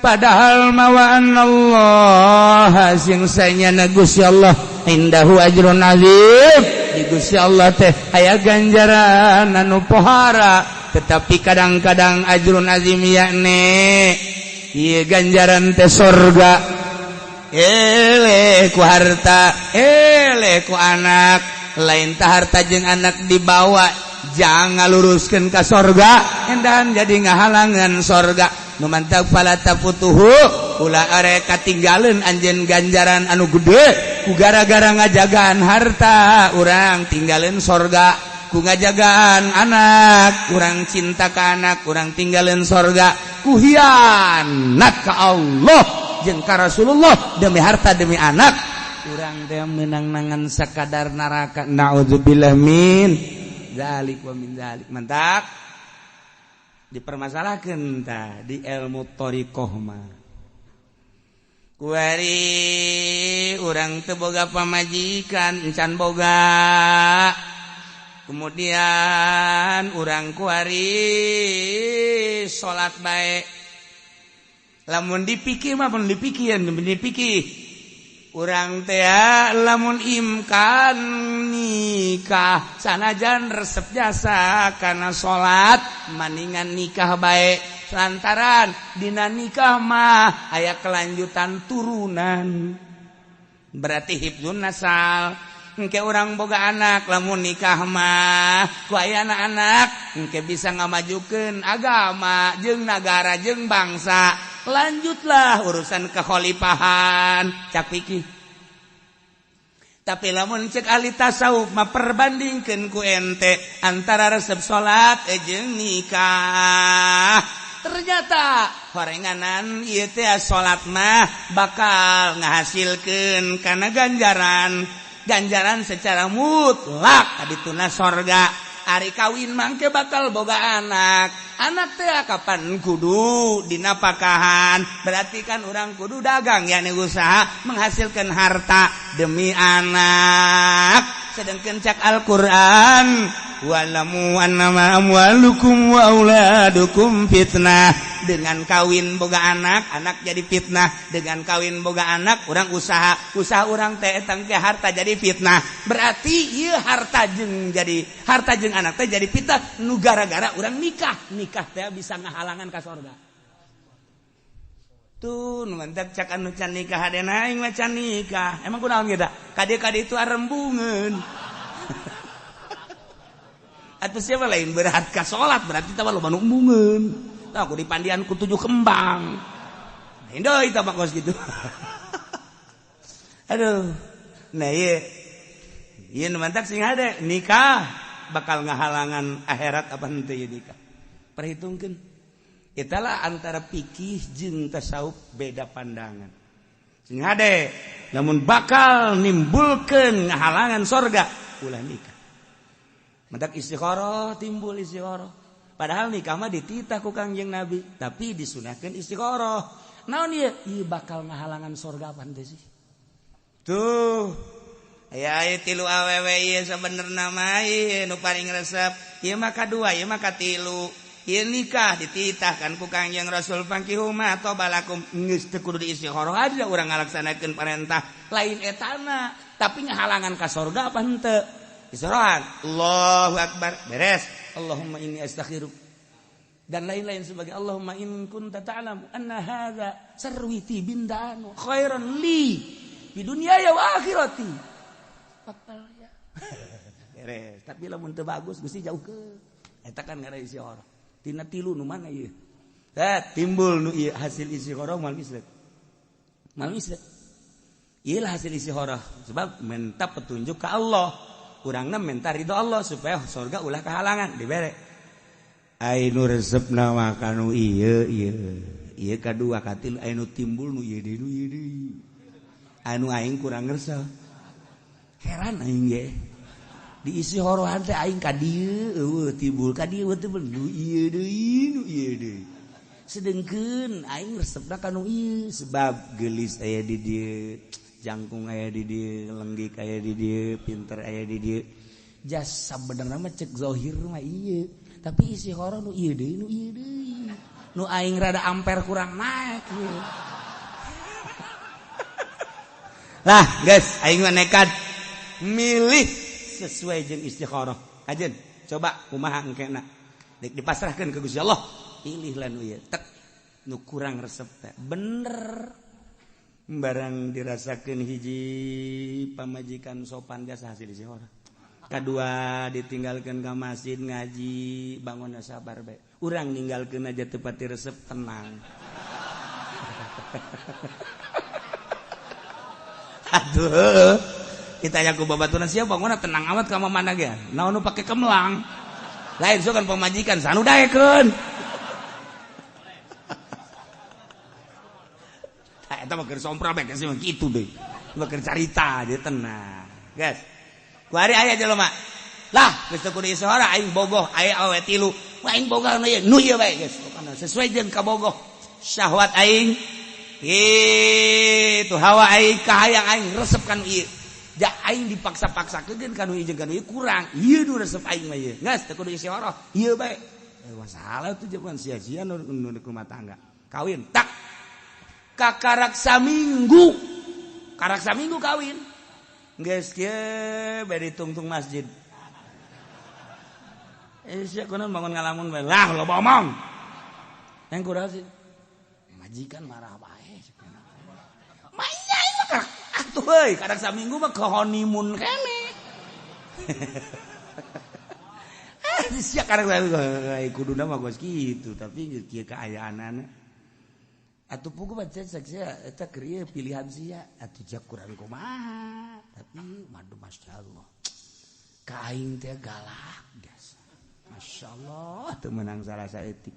Speaker 1: Padahal mawaan Allah sing sanyana Gusti Allah indahu ajrun azim. Di Gusti Allah teh aya ganjaran anu pohara. Tetapi kadang-kadang ajrun azim yakni ieu ganjaran teh sorga. Eleh ku harta, eleh ku anak. Lain tah harta jeung anak dibawa jangan luruskeun ka sorga, endahan jadi ngahalangan sorga. Nu mantap fala tafutuhu ulah arek katinggaleun anjeun ganjaran anu gede ku gara-gara ngajagaan harta urang tinggalin sorga. Ku ngajagaan anak kurang cinta ka anak kurang tinggalin sorga, ku hianat ka Allah jeung ka Rasulullah demi harta demi anak urang teh meunang-nangan sakadar neraka. Naudzubillah min dzalik wa min dzalik. Mantap dipermasalahkeun tah di ilmu thariqah mah. Kuari urang teu boga pamajikan encan boga. Kemudian urang kuari salat bae. Lamun dipikir mah mun dipikir, dipikir. Urang teh lamun imkan nikah sanajan resep jasa karena salat maningan nikah bae. Lantaran dina nikah mah aya kelanjutan turunan. Berarti hifdzun nasal. Engke urang boga anak lamun nikah mah ku aya anak engke bisa ngamajukeun agama jeung nagara jeung bangsa. Lanjutlah urusan kekhalifahan cak pikir. Tapi lamun cek ahli tasawuf mah perbandingkeun ku ente antara resep salat jeung nikah. Ternyata horenganan ieu teh salat mah bakal ngahasilkeun kana ganjaran. Ganjaran secara mutlak kadituna sorga. Ari kawin mangke bakal boga anak. Anak teh kapan kudu dinapakahan. Berarti kan orang kudu dagang yakni usaha menghasilkan harta demi anak. Sedangkan cak Al-Qur'an walamu annama amwalukum wa auladukum fitnah. Dengan kawin boga anak, anak jadi fitnah. Dengan kawin boga anak, orang usaha, usaha orang teh etang ke harta jadi fitnah. Berarti ieu harta jeung jadi harta jeung anak teh jadi fitnah nu gara-gara orang nikah. Nikah teh bisa ngahalangan ka sorga. Tuh nu mantak cak anu can nikah hadena aing mah can nikah. Emang kunaon ge da? Kade-kade itu arembungeun. Atuh siapa lain berat ka salat berarti tah loba nu embungeun. Aku di pandian ku 7 kembang. Indo itu apa kos gitu. Aduh. Nah ieu. Ieu nu mantak sing hade nikah bakal ngahalangan akhirat apa henteu ieu nikah. Perhitungkeun. Italah antara fikih jeung tasawuf beda pandangan. Sing hade lamun bakal nimbulkeun ngahalangan sorga ulah nikah. Mantak istikharah timbul istikharah. Padahal nikah mah dititah ku Kangjeng Nabi, tapi disunahkeun istikharah. Naon ieu? Ieu bakal ngahalangan sorga apa henteu sih? Tuh. Aya aya tilu awewe ieu sabenerna mah ieu nu paling resep. Ieu mah kadua, ieu mah katilu. Ieu nikah dititahkan ku Kangjeng Rasul fankihu ma toba lakum. Geus teu kudu diistikharah aja urang ngalaksanakeun parentah. Lain etana. Tapi ngahalangan ka sorga apa henteu? Isorohan. Allahu akbar. Beres. Allahumma inni astaghfiruka dan lain-lain sebagai Allahumma in kunta ta'lamu anna hadza sarwiti bindanu khairan li di dunia ya wa akhirati. Bakal ya. Beres. Tapi lamun teu bagus Gusti jauhkeun. Eta kan ngaran istikharah. Tina tilu nu mana ieu? Tah timbul nu ieu hasil istikharah moal mislet. Moal mislet. Ieu lah hasil istikharah sebab minta petunjuk ka Allah. Urangna minta ridho Allah supaya surga ulah kehalangan dibere. Ai nu resepna mah kanu ieu ieu. Ieu kadua katilu ai nu timbul nu ieu deui nu ieu deui. Anu aing kurang resep. Heran aing ge. Diisi horohan teh aing ka dieu eueuh timbul ka dieu timbul nu ieu deui nu ieu deui. Sedengkeun aing resepna ka nu ieu sebab geulis aya di dieu. Jangkung aya di dieu, lenggik aya di dieu, pinter aya di dieu. Jasa benerna mah cek zahir mah ieu, tapi isi horoh nu ieu deui nu ieu deui. Nu aing rada amper kurang naik ieu. Lah, guys, aing mah nekat milih sesuai jeung istikharah. Ajeun, coba kumaha engkena. Dek dipasrahkeun ka Gusti Allah, pilihlah nu ieu. Tek nu kurang resep teh. Bener. Barang dirasakeun hiji pamajikan sopan jasa hasil istikharah. Kadua ditinggalkeun ka masjid ngaji, bangunna sabar bae. Urang ninggalkeun aja teu pati resep tenang. Aduh, ditanya ku babaturan sia bangunna tenang amat ka mana ge. Naon nu pake kemelang. Lain sok kan pamajikan sanu daekeun. Eta mah keur sompra bae sih mah kitu deui. Mah keur carita dia tenang. Guys. Ku hari aya jelema. Lah, geus teu kudu istikharah aing bogoh, aya awewe tilu. Aing bogoh nu ieu, nu ieu bae geus. Pokona sesuai jeung kabogoh. Syahwat aing itu hawa aing kahayang aing resep kan ieu. Ja aing dipaksa-paksakeun ka nu ieu jeung ka nu ieu kurang. Ieu nu resep aing mah ieu. Geus teu kudu istikharah, ieu bae. Masalah tuh jaman sia-sia nu rumah tangga. Kawin tak kakarak saminggu. Karak saminggu kawin. Geus kieu bari tungtung masjid. Sia kunaon bangun ngalamun bae. Lah loba omong. Yang kurang sih majikan marah bae. Manya ieu mah karak atuh euy, karak saminggu mah ke honeymoon kene. Ah sia karak saminggu kuduna mah geus kitu, tapi kieu kaayaanana. Atuh pugu baca sia eta keur ieu pilihan sia atuh jak kurang kumaha tapi madu masyaallah ka aing teh galak biasa masyaallah teu meunang salah saeutik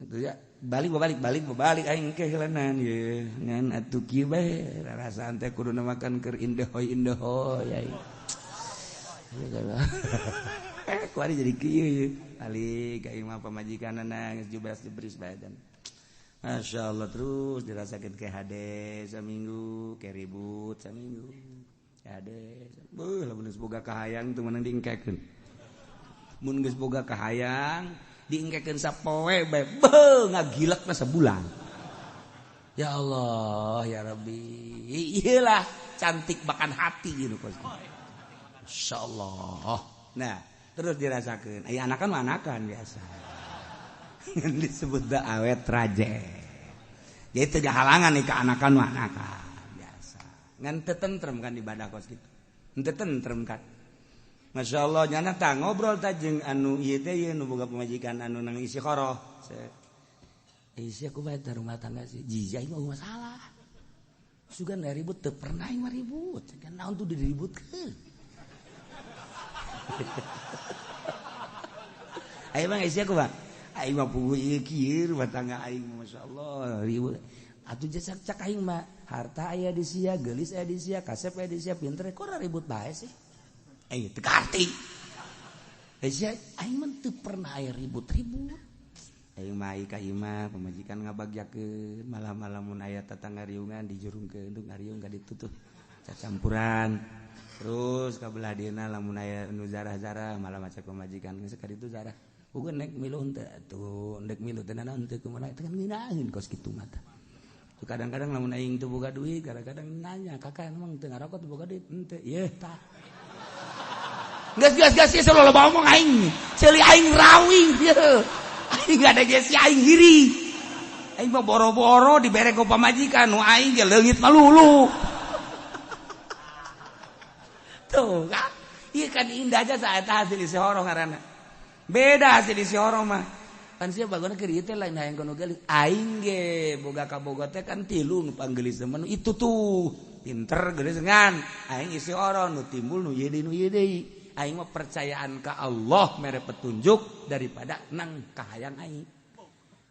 Speaker 1: atuh ya balik balik balik aing ke heuleunaan ye ngan atuh kieu bae rarasaan teh kuduna makan keur indehoy indehoy aing kuari jadi kieu ye balik aing mah pamajikanana geus jubras jebris bae dan Masya Allah terus dirasakan ke HD seminggu, ke ribut seminggu, ke HD, beuh lamun geus boga kahayang teu meunang diengkekeun. Mun geus boga kahayang diengkekeun sapoe bae, beuh ngagilekna sabulan. Ya Allah, ya Rabbi. Iyalah cantik bahkan hati gitu kos. Masya Allah. Nah, terus dirasakeun. Aya anakan mah anakan biasa. Disebut da awet raje. Jadi teu halangan nih ke anakan mah anakan biasa. Ngan teu tentrem kan ibadah kos kitu. Teu tentrem kan. Masya Allah nyana tah ngobrol tah jeung anu ieu teh ieu nu boga pamajikan anu nang istikharah. Isi aku bae rumah tangga sih. Jijai mah masalah. Sugan da ribut teu pernah aing mah ribut. Kan naon tuh diributkeun. Ayo bang isi aku bang. Aing mah puguh ieu kieu rumah tangga aing masyaallah ribut. Atuh jasak cak aing mah harta aya di sia, geulis aya di sia, kasep aya di sia, pinter kok ribut bae sih. Aing teu karti. Sia aing mah teu pernah aya ribut-ribut. Aing mah ka imah pamajikan ngabagjakeun malam-malam mun aya tatangga riungan dijurungkeun untuk ngariung ka ditu tuh cacampuran. Terus ka belah dieuna lamun aya nu zarah-zarah malah maca pamajikan geus ka ditu zarah. Uga nek milu henteu atuh, ndek milu teh naon teu kumaha teh kan ngeunaheun kos kitu mah tah. Kadang-kadang lamun aing teu boga duit, kadang-kadang nanya, "Kakak emang teu ngarokok teu boga duit?" Henteu. Yeuh tah. Geus geus geus ieu loba omong aing. Ceuli aing rawing ieu. Aing gade ge si aing hiri. Aing mah boro-boro dibere ku pamajikan nu aing ge leungit malulu. Tuh kan. Ieu kan indah aja saat hasil isihoroh ngaranna. Beda hasil isihoroh mah. Kan sia bagona keur ieu teh lain hayang kono geulis. Aing ge boga kabogo teh kan tilu nu panggelis mah itu tuh. Pinter geulis ngan. Aing isihoroh nu timbul nu ieu deui nu ieu deui. Aing mah percayaan ka Allah mere petunjuk daripada nang kahayang aing.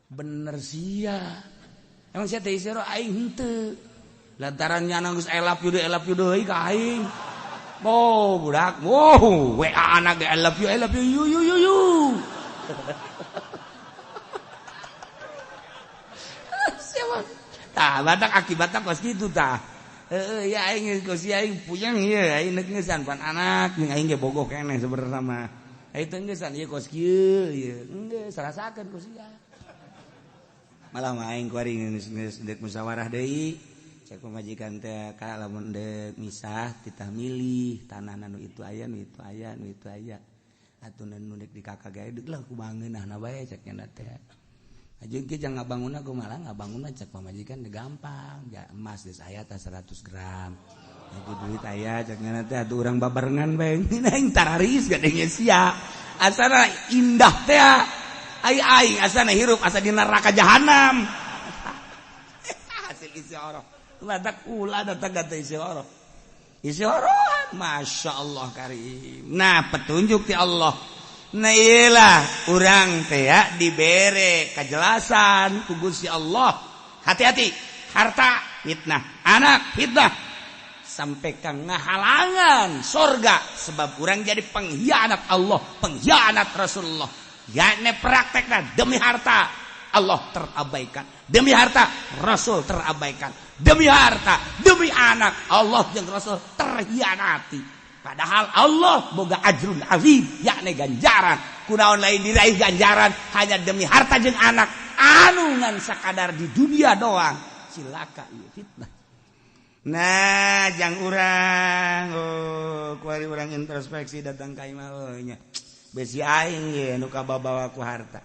Speaker 1: Bener sia. Emang sia teh isihoroh aing henteu. Lantaran nyana geus elap yeuh deui ka aing. Oh budak, wow, WA anak ge I love you, you you you you. Siapa? Tah, batak akibatna kos kitu tah. Heeh, ya aing kos aing puyeng ieu, aing neuk ngeusan pan anak jeung aing ge bogoh keneh sebenarna mah. Aing teu ngeusan ieu kos kieu ieu. Geus rasakeun kos sia. Malah mah aing kuari geus deuk musyawarah deui. Cek pamajikan teh ka lamun deuk misah titah milih tanah nu itu aya nu itu aya nu itu aya. Atuh nu deuk di kakak gae deuk lah ku bangeunahna bae cek nya teh. Ajeun kieu jang ngabangunna kumaha ngabangunna cek pamajikan gampang, ja emas geus aya tah 100 gram. Atuh duit aya cek nya teh atuh urang babarengan bae. Aing tararis gadenge sia. Asana indah teh ai aing asana hirup asa di neraka jahanam. Hasil isyarah. Batak ulah datang kata isyarah. Isyarah Masya Allah karim. Nah petunjuk ti Allah. Nah iyalah urang teh dibere kejelasan ku Gusti Allah. Hati-hati, harta fitnah, anak fitnah, sampai ka ngahalangan sorga sebab urang jadi pengkhianat Allah, pengkhianat Rasulullah. Yakni praktekna demi harta Allah terabaikan, demi harta Rasul terabaikan, demi harta, demi anak Allah jeung Rasul terhianati. Padahal Allah boga ajrun azim, yakni ganjaran. Kunaon lain diraih ganjaran hanya demi harta jeung anak anu ngan sakadar di dunia doang. Cilaka ieu fitnah. Nah, jang urang, oh, kuari urang introspeksi datang ka imah nya. Besi aing ye nu kababawa ku harta.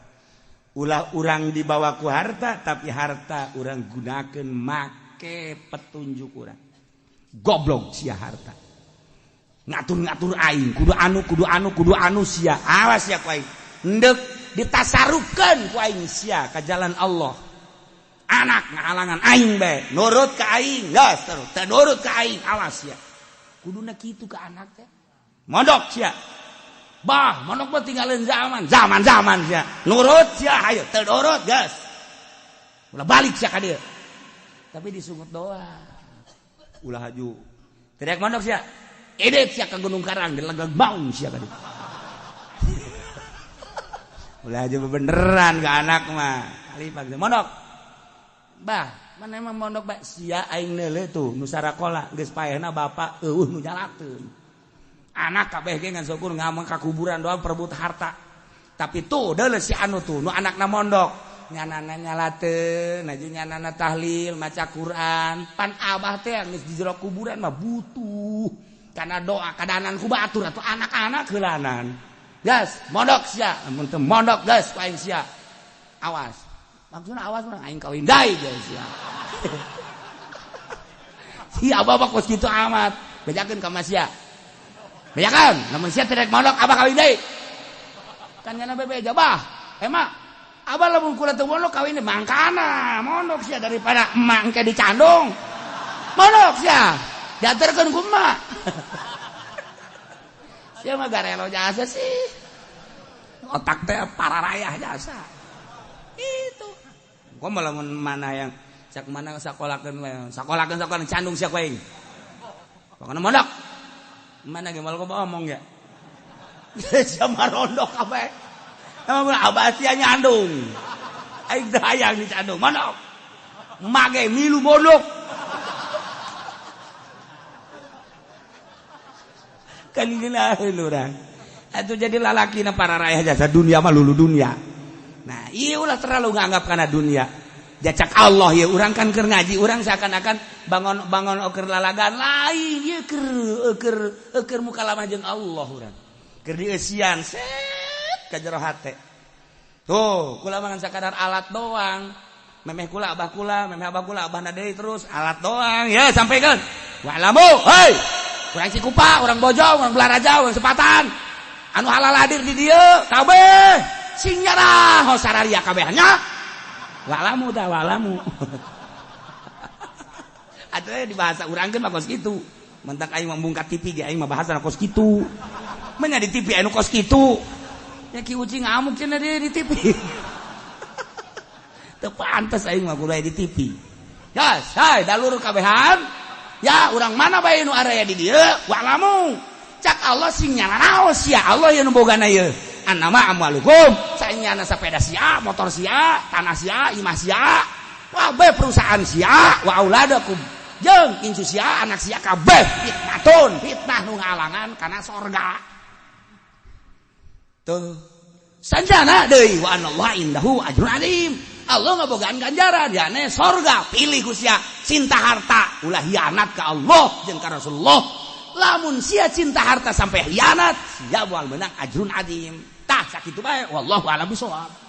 Speaker 1: Ulah urang dibawa ku harta, tapi harta urang gunakeun make petunjuk urang. Goblok sia harta. Ngatur-ngatur aing, kudu anu, kudu anu, kudu anu sia. Awas sia ku aing. Endek ditasarufkeun ku aing sia ka jalan Allah. Anak ngahalangan aing bae, nurut ka aing, geus terus. Teu nurut ka aing, awas sia. Kuduna kitu ka anak teh. Mondok sia. Bah, mondok mah tinggalin zaman, zaman-zaman sia. Nurut sia, hayo teu nurut geus. Ulah balik sia ka dieu. Tapi disungut doang. Ulah haju. Teriak mondok sia. Edek sia ka Gunung Karang, dilegeg baung sia ka dieu. Ulah aja bebeneran ka anak mah. Alipag mondok. Bah, mana emang mondok bae sia aing neuleuh tuh nu sarakola geus paehna bapak eueuh nu nyalakeun. Anak kabeh ge ngan syukur ngamang ka kuburan doang perebut harta. Tapi tuh deuleuh si anu tuh nu anakna mondok, nyanana nyalateun, aju nyanana tahlil, maca Quran. Pan abah teh geus di jero kuburan mah butuh karena doa kadanan ku batur atuh anak-anak heulanan. Gas, mondok sia, mun teu mondok gas ku aing sia. Awas. Maksudna awas urang aing kawin deui geus sia. Si abah mah kos kitu amat. Bejakeun ka sia. Bejakeun, lamun sia teu rek mondok abah kawin deui. Kan nyana bebeja bah. Emak, abah lamun kula teu mondok kawin deui mangkana mondok sia daripada emak engke dicandung. Mondok sia. Diaturkeun ku emak. Sia mah garelo jasa sih. Otak teh pararayah jasa. Itu. Gua malah mana yang cak mana sakolakeun we. Sakolakeun sakolakeun candung sia ku aing. Pokona mondok. Mana ge malah ngomong ya. Sia mah rondok kabeh. Emang abah sia nyandung. Aing teh hayang dicandung. Mondok. Mage milu mondok. Kan ngeunaheun urang. Atuh jadi lalakina para rayah jasa dunia mah lulu dunia. Nah, ieu ulah terlalu nganggap kana dunia. Jacak Allah ya, urang kan keur ngaji, urang seakan-akan bangun bangun oker lalagan lain ieu, keur keur keur mukalamah jeung Allah, urang keur dieusian set ka jero hate. Tuh, kula mah sakadar alat doang. Memeh kula abah kula, memeh abah kula abah deui, terus alat doang ya. Sampaikan wa'lamu, hei, urang Cikupa, urang Bojong, urang Balaraja, urang Sepatan anu halal hadir di dieu kabeh, sing nyarah sararia kabehnya. Wa'lamu dah, wa'lamu atuh di bahasa urang kan mah kos kitu. Mentak aing membungkat TV ge, aing mah bahasa kos kitu. Menya di TV anu kos kitu ya, Ki Uci ngamuk cenah dia di TV. Teu pantes aing mah kudu di TV. Ya, hai dalur kabehan ya, urang mana bae nu area di dieu, wa'lamu, cak Allah sing nyalanaos ya Allah ya nu bogana ieu. Annama amwalukum, sanyana sepeda sia, motor sia, tanah sia, imah sia, kabeh perusahaan sia, wa auladakum jeung incu sia, anak sia, kabeh fitnatun, fitnah nu ngalangan kana sorga. Tuh, sanjana deui, wa anallah indahu ajrun alim, Allah ngabogaan ganjaran ya sorga. Pilih ku sia, cinta harta ulah hianat ke Allah jeung ka Rasulullah. Lamun sia cinta harta sampai hianat, sia moal menang ajrun adim. Tah, sakitu bae, wallahu a'lam bishawab.